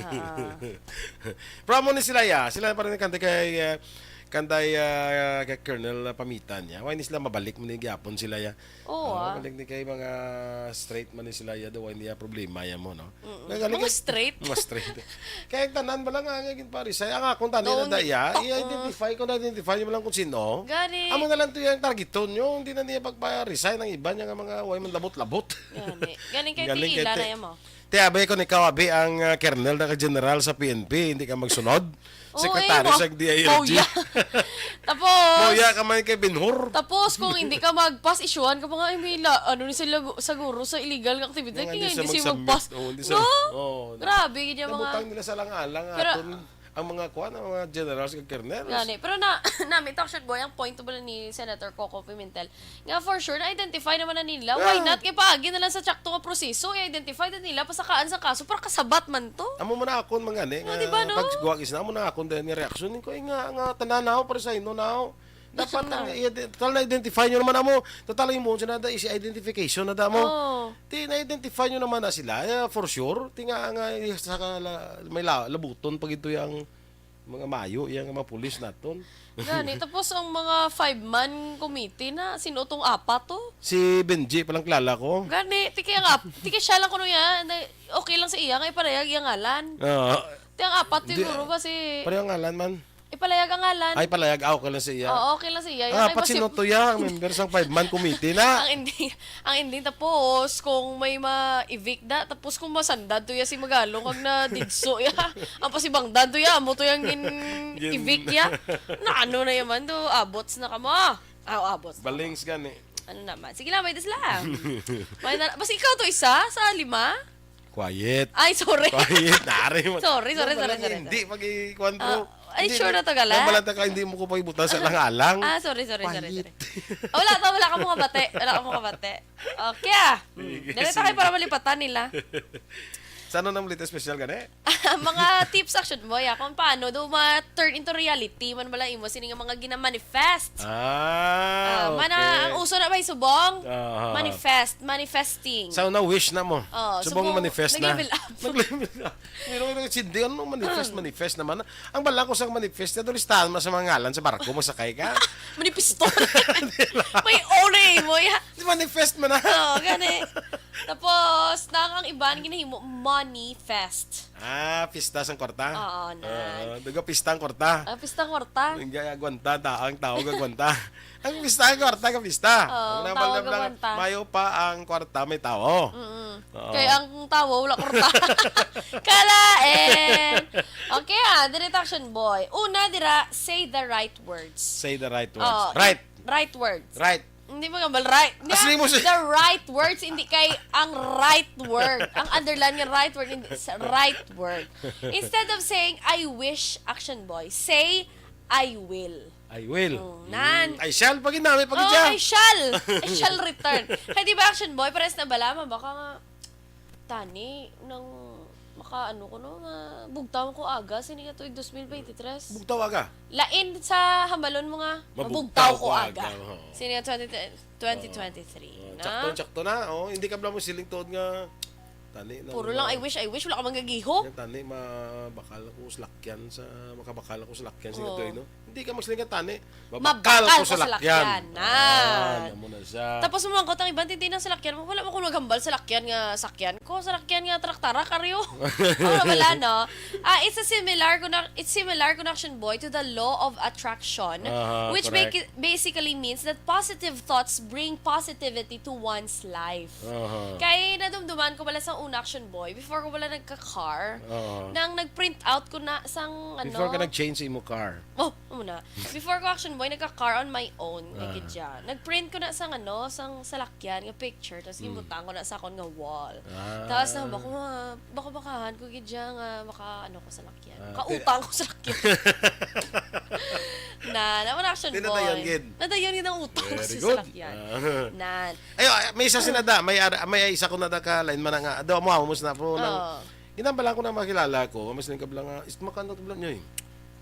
Ah. Pero amo ni sila, ya. Sila pa rin kanday kay, uh, kanday, uh, kay Colonel Pamitan, ya. Why ni sila mabalik mo ni gyapon sila, ya? Oo, Oo, ah. Balik ni kay mga straight man ni sila, ya. Daw, hindi ya problema, ya mo, no? Mm-mm. Nga galing Mga kay straight? Mga straight. Kaya ang tanan ba lang nga, nga ginparisay? Ang akong tanan Daw, na daya, tak-, i-identify ko, na-identify nyo lang kung sino. Gani. Amo na lang to yung targeton nyo, hindi na niya pagparisay ng iba niya nga mga way man labot-labot. Gani. Galing kay Galing kay Tiila Ti-, na yan mo. Ti, abi ko ni Kawabi ang, ah, Colonel na ka General sa P N P, hindi ka magsunod. Oo, Secretary eh, mo. Sa D I L G. Mauya. Tapos, Mauya ka man kay Binhur. Tapos, kung hindi ka mag-pass, isyuhan ka pa nga, "Ay, may la-, ano ni sila gu-, sa guro sa illegal nga activity, Nga kaya hindi hindi siya siya mag-submit. mag-pass." Oo, hindi siya, No? oo. Grabe, gid yung mga Nabutang nila sa alang-alang Pero aton ang mga kuwan, ang mga generals kag colonels. Gani. Pero na, namin, Talk Shit Boy, ang point to pala ni Senator Coco Pimentel, nga for sure, na-identify naman na nila. Why Ah. not? Kay paagi na lang sa tsakto nga proseso, i-identify na nila, pasakaan sa kaso, para kasabat man to. Amo man na akon, mga ni, Oh, nga di ba, no? pagguwag is na, amo na akon din nga reaksyon. Ko, eh, nga, nga, tanan na ako, para sa ino na ako. Dapat National. ang i-ident-, total na-identify nyo naman amo. Total yung mo, na da, is identification na da mo. Oh. Ti, na-identify nyo naman na sila, eh, for sure. Ti nga, nga, eh, sa kala-, may la-, labuton pag ito yung mga mayo, yung mga pulis naton. Gani, tapos ang mga five-man committee na, sino tong apat to? Si Benji, palang kilala ko. Gani, tiki ang ap-, tiki siya lang kuno yan. Na, okay lang sa iya, kay parehag iyang ngalan. Oo. Ti ang apat Hindi, siguro ba si parehag ngalan man. Ipalayag ang ngalan. Ay, palayag. Ah, okay lang sa iya. Oo, okay lang sa iya. Ang Yan ay apat masip- sinuto ya, ang member sang five-man committee na. Ang ending, ang ending, tapos kung may ma-evict da, tapos kung masandad to ya si Magalong, kag na didso ya. Ang pasibangdan to ya, amo to yang gin-, Gin- evict ya. Na ano na yaman to, abots na kamo. Ah, abots na. Balings gani. Ano naman? Sige lang, may das lang. May na, basta ikaw to isa sa lima? Quiet. Ay, sorry. Quiet, nari mo. Sorry, sorry, Wala sorry, lang, sorry, hindi, sorry. pag-ikuan, bro. Ah, ay, Hindi, sure na to, gala? Nagbalanta ka, hindi mo ko pa ibutan sa Ano? lang-alang. Ah, sorry, sorry, sorry, Quiet. sorry. Ah, wala to, wala ka mga bate. Wala ka mga bate. Okay, ah. Hmm. Sige, Dali sige. tayo para malipatan nila. Sa ano nang balita special gani? Mga tips, Action Boy, ah, kung paano do ma-turn into reality man bala imo sini nga mga ginamanifest. Ah, Ah, mana, okay. ang uso na ba yung subong? Ah. Manifest, manifesting. Sa una, wish na mo. Oh, Subong subong, manifest na. nag-level up. Nag-level up. Pero, pero, hindi, ano, manifest, Mm. manifest naman. Ang bala ko sa manifest, ito listahan mo sa mga ngalan sa barko, masakay ka. Manifesto. May O na eh, mo, ya. Manifest mo na. Oo, gani. Tapos, na ang iban, ginahimo, money fest. Ah, pista sang kwarta? Oo, nan. Ah, duga pista ang kwarta. Ah, pista ang kwarta. Ang gaya agwanta, ta-, ang tao gagwanta. Ang pista ang kwarta, ka pista. Oo, Ang ang tao nabal-, nabal-, gagwanta. Mayo pa ang kwarta, may tao. Mm-mm. Oo. Kaya ang tao, wala kwarta. Kalain! Okay, ah, diri ta, Action Boy. Una, dira, say the right words. Say the right words. Oo, Right. right words. Right. Hindi mo gambal, right. Asli mo si- The right words, hindi kay ang right word. Ang underline nga right word, hindi sa right word. Instead of saying, "I wish," Action Boy, say, I will. I will. Oh, nan. Mm, I shall. Pag inami, pag Oh, I shall. I shall return. Kaya di ba, Action Boy, pares na bala, mabaka nga, tani, nang maka, ano ko, no, mabugtaw ko aga, sini nga tuig dos mil bente tres. Bugtaw aga? Lain sa hambalon mo nga, mabugtaw ko aga. Sini nga twenty, twenty twenty-three. Oh, na? Sakto, sakto na. Oh, hindi ka bala mo siling tuod nga Tani na Puro lang, I wish, I wish, wala ka man gagiho. Yan, tani, mabakal ako sa lakyan sa, makabakal ako sa lakyan sa Oo. Ito, no? Hindi ka magsiling ka, tani. Mabakal Mabakal ko ko sa sa lakyan. lakyan. Ah, Ah. Namo na siya. Tapos mo ang kotang iban, tindi ng salakyan mo. Wala mo kung naghambal sa lakyan nga sakyan ko, sa lakyan nga traktarak, karyo. Wala, wala, no? Ah, it's a similar, kuna- it's similar, Connection Boy, to the law of attraction, Aha, which correct. basi- basically means that positive thoughts bring positivity to one's life. Aha. Kay nadumduman ko pala sa una, Action Boy, before ko pala nagka-car, Oo. nang nag-print out ko na sang, ano, Before ka nag-change sa imo car. Oh, muna. Before ko, Action Boy, nagka-car on my own, nga Ah. gid siya. Nag-print ko na sang, ano, sang salakyan nga picture, tapos Mm. gibutang ko na sa akon nga wall. Ah. Tapos na, bako, bako bakahan ko gid siya nga maka, ano ko, salakyan. Ah, Kautang ko sa lakyan. Na, naman, Action Di nadayon Boy. gid. Nadayon gid ang utang ko Very sa good. Salakyan. Ah. Nan. Ayo, ay, may isa sinada, may ara- may isa ko na da ka line man nga. Ado mo, amos na po nang Oo. ginambala ko na makilala ko, mas ning kabla nga, is makano to bla nyo eh.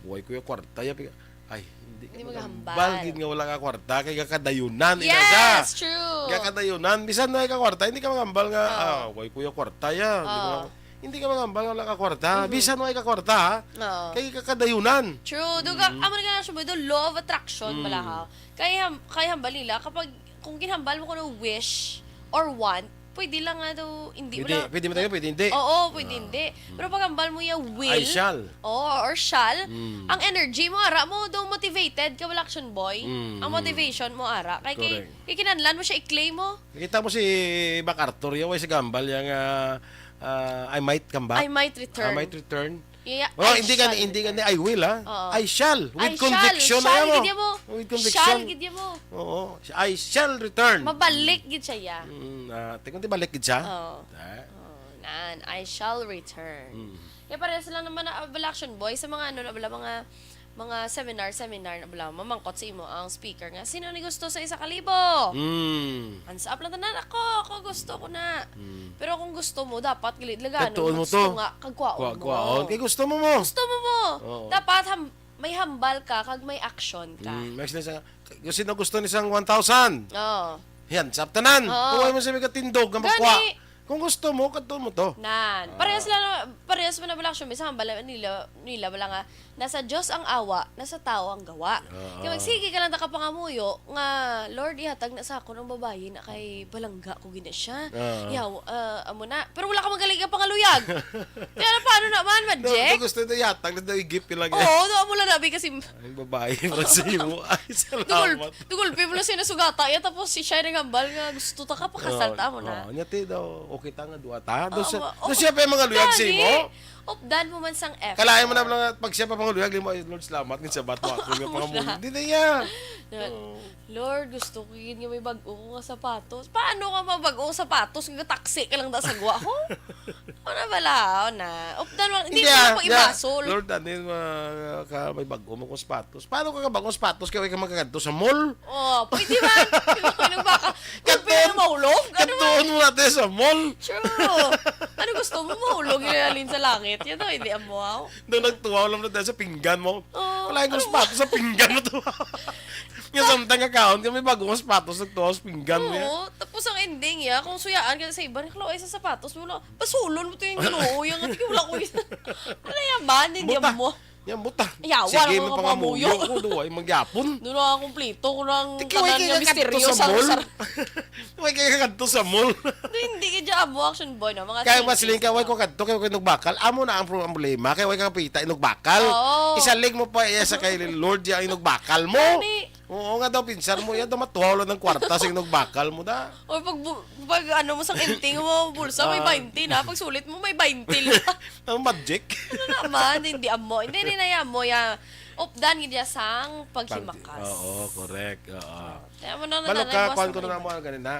Buhay ko yung kwarta ya pika. Ay, hindi ka Hindi maghambal. maghambal gid nga wala ka kwarta kay kakadayunan ina siya. Yes, true. Kakadayunan, bisan na ka kwarta, hindi ka maghambal nga Oo. ah, buhay ko yung kwarta ya. Hindi Oo. mo hindi ka maghambal nga wala ka kwarta. Mhm. Bisan wala ka kwarta, ha? Oo. Kay kakadayunan. True. Duga, Mm. amo na nga siya, do law of attraction Mm. pala, ha? Kaya, kaya hambal nila, kapag, kung ginhambal mo ko ng wish or want, pwede lang nga daw, hindi mo Pwede, lang pwede mo tayo, pwede hindi. Oo, pwede Ah. hindi. Mm. Pero pag hambal mo yung will, I shall. Oo, or shall, Mm. ang energy mo, ara mo, daw motivated ka, wala action boy. Mm, Ang mm. motivation mo, ara. Kay, kay, Correct. kay kinahanglan mo siya i-claim mo. Kita mo si MacArthur, yung way sa gambal, yung ah, ah, I might come back. I might return. I might return. Yeah, Oh, I hindi ka, shall hindi ka return. ni I will, ha? Oo. I shall. With I conviction, shall. Shall, alam mo? gid mo. With conviction. Shall, gid mo. Oo. I shall return. Mabalik gid siya, ya. Mm, ah, te, kung di balik gid siya. Oo. Ah. Oh, nan, I shall return. Mm. Ya, pares lang naman na, ah, bala action boy sa mga ano na bala, mga, mga seminar, seminar na bala, mamangkot sa imo ang speaker nga, "Sino ni gusto sa isa ka libo?" Mm. Hands up lang tanan, "Ako, ako gusto ko na." Mm. Pero kung gusto mo, dapat gali talaga, ano, Katuon mo gusto to. nga, kagwaon Kwa-, mo. kwaon. Kay gusto mo mo. Gusto mo mo. Oo. Dapat ham-, may hambal ka, kag may action ka. Mm, may sila sa, gusto na gusto ni sang one thousand. Oo. Yan, sa tanan. Oo. Kung ayaw mo sabi ka tindog, nga Gani. makwa. Kung gusto mo, kadto mo to. Nan. Ah. Parehas lang, parehas mo na bala, action, may sa hambal nila, nila bala nga, "Nasa Diyos ang awa, nasa tao ang gawa." Oo. Kaya magsige ka lang nakapangamuyo nga, "Lord, ihatag na sa akon ang babayi na kay palangga ko gina siya." Oo. Yaw, ah, amo na. Pero wala ka magaling ka pangaluyag. Kaya na, paano naman, No, Magic? no, gusto na ihatag, na daw i-gift lang, eh. Oo, no, amo lang nabi kasi Ang babayi, para sa imo. Ay, Dugol, salamat. dugol, people na siya nasugata. Yan, tapos si siya naghambal nga gusto ta ka, pakasal Oo, ta mo na. oo. Nya, te, daw, okay ta nga, duwa ta. Daw Oo, siya, ma-, daw oh, siya pa yung mga luyag sa gani. imo. Updan mo man sang effort. Kalain mo na lang, pag siya pa mga luyag, limo, "Ay, Lord, salamat, nga sabat mo ako, nga Amo pangamuyo." na. Hindi na iya. Na, Oo. "Lord, gusto ko yun nga may bag-o ko nga sapatos." Paano ka mabag-o nga sapatos? Nga taksi ka lang da sa gwa, ho? Ano bala? Ano? Updan mo, hindi Hindi, mo ah, ako yeah. ibasol. Lord, ano yun, mga ka, may bag-o mo kong sapatos? Paano ka kabag-o sapatos? Kaya ka magkagadto sa mall? Oh, pwede man. Yung baka, kung Kadto-, pwede mahulog, ano man? kadtuon mo natin sa mall. True. Ano gusto mo, mahulog yung alin sa langit? Yan daw, hindi amo, wow. Doon nagtuwa, alam na tayo sa pinggan mo. Oh, Wala yung ano? sapatos sa pinggan mo to. Yung samtang account, yung may bagong sapatos, nagtuwa sa pinggan mo yan. Oo, tapos ang ending, ya, kung suyaan ka sa iba, "Kalo, ay sa sapatos mo na, pasulon mo to yung ginoo, yung ati, wala ko isa." Wala yan ba? Hindi Buta. mo. Yan, buta. Yawa Sige, lang mo ang pangamuyo. pangamuyo. Ako, do, ay, magyapon. Doon ang kumplito ko ng Tiki, way tanan kayo nga nga kadto misteryo sa sa mall. sar-, Way kayo kadto sa mall. Hindi ka dyan, amo, action boy, no? Mga Kaya same mas case liling ka, way ko. ko kadto, kaya ko inugbakal. Amo na ang pro-, ang problema. Kaya way ka kapita, inugbakal. Oo. Isalig mo pa iya sa kay Lord, yung inugbakal mo. Gani. Oo nga daw, pinsar mo, yan daw, matuhaw lang ng kwarta sa inugbakal mo, da. O pag, bu-, pag ano mo sa kinting mo, bulsa, may Ah. bainte na. Pag sulit mo, may bainte lang. Ang magic. Ano naman, hindi amo. Hindi, hindi na yan mo, ya. Updan, hindi sang paghimakas. Oo, correct. Oo. Kaya mo na Balo nanay ka, mo kuwan sa ko na mga mo, ganun na.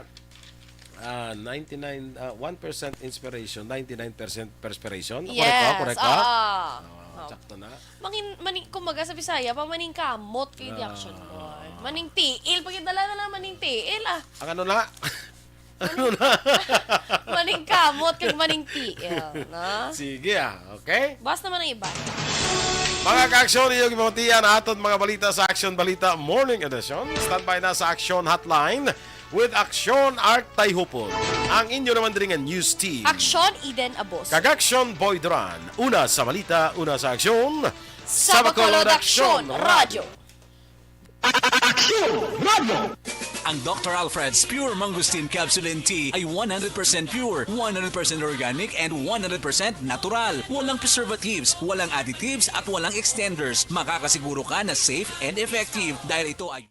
Ah, ninety-nine, ah, one percent inspiration, ninety-nine percent perspiration. Correct ba? Yes, Correct ba? oo. Ah. Sakto na. Mangin, maning, kumbaga sa Bisaya, pa maning kamot kay di Ah. Action Boy. Maning tiil, pagkidala na lang maning tiil ah. Ang ano na? Ano na? Maning kamot kag maning tiil, no? Sige ah, okay? Bas naman ang iba. Mga ka-aksyon, iyo gibatian aton mga balita sa Aksyon Balita Morning Edition. Standby na sa Aksyon Hotline with Aksyon Art Tayhupon. Ang inyo naman diri nga news team. Action Eden Abos. Kag Aksyon Boy Duran. Una sa balita, una sa aksyon. Sa Bacolod Aksyon Radyo. Ang Doctor Alfred's Pure Mangosteen Capsule and Tea ay one hundred percent pure, one hundred percent organic, and one hundred percent natural. Walang preservatives, walang additives, at walang extenders. Makakasiguro ka na safe and effective dahil ito ay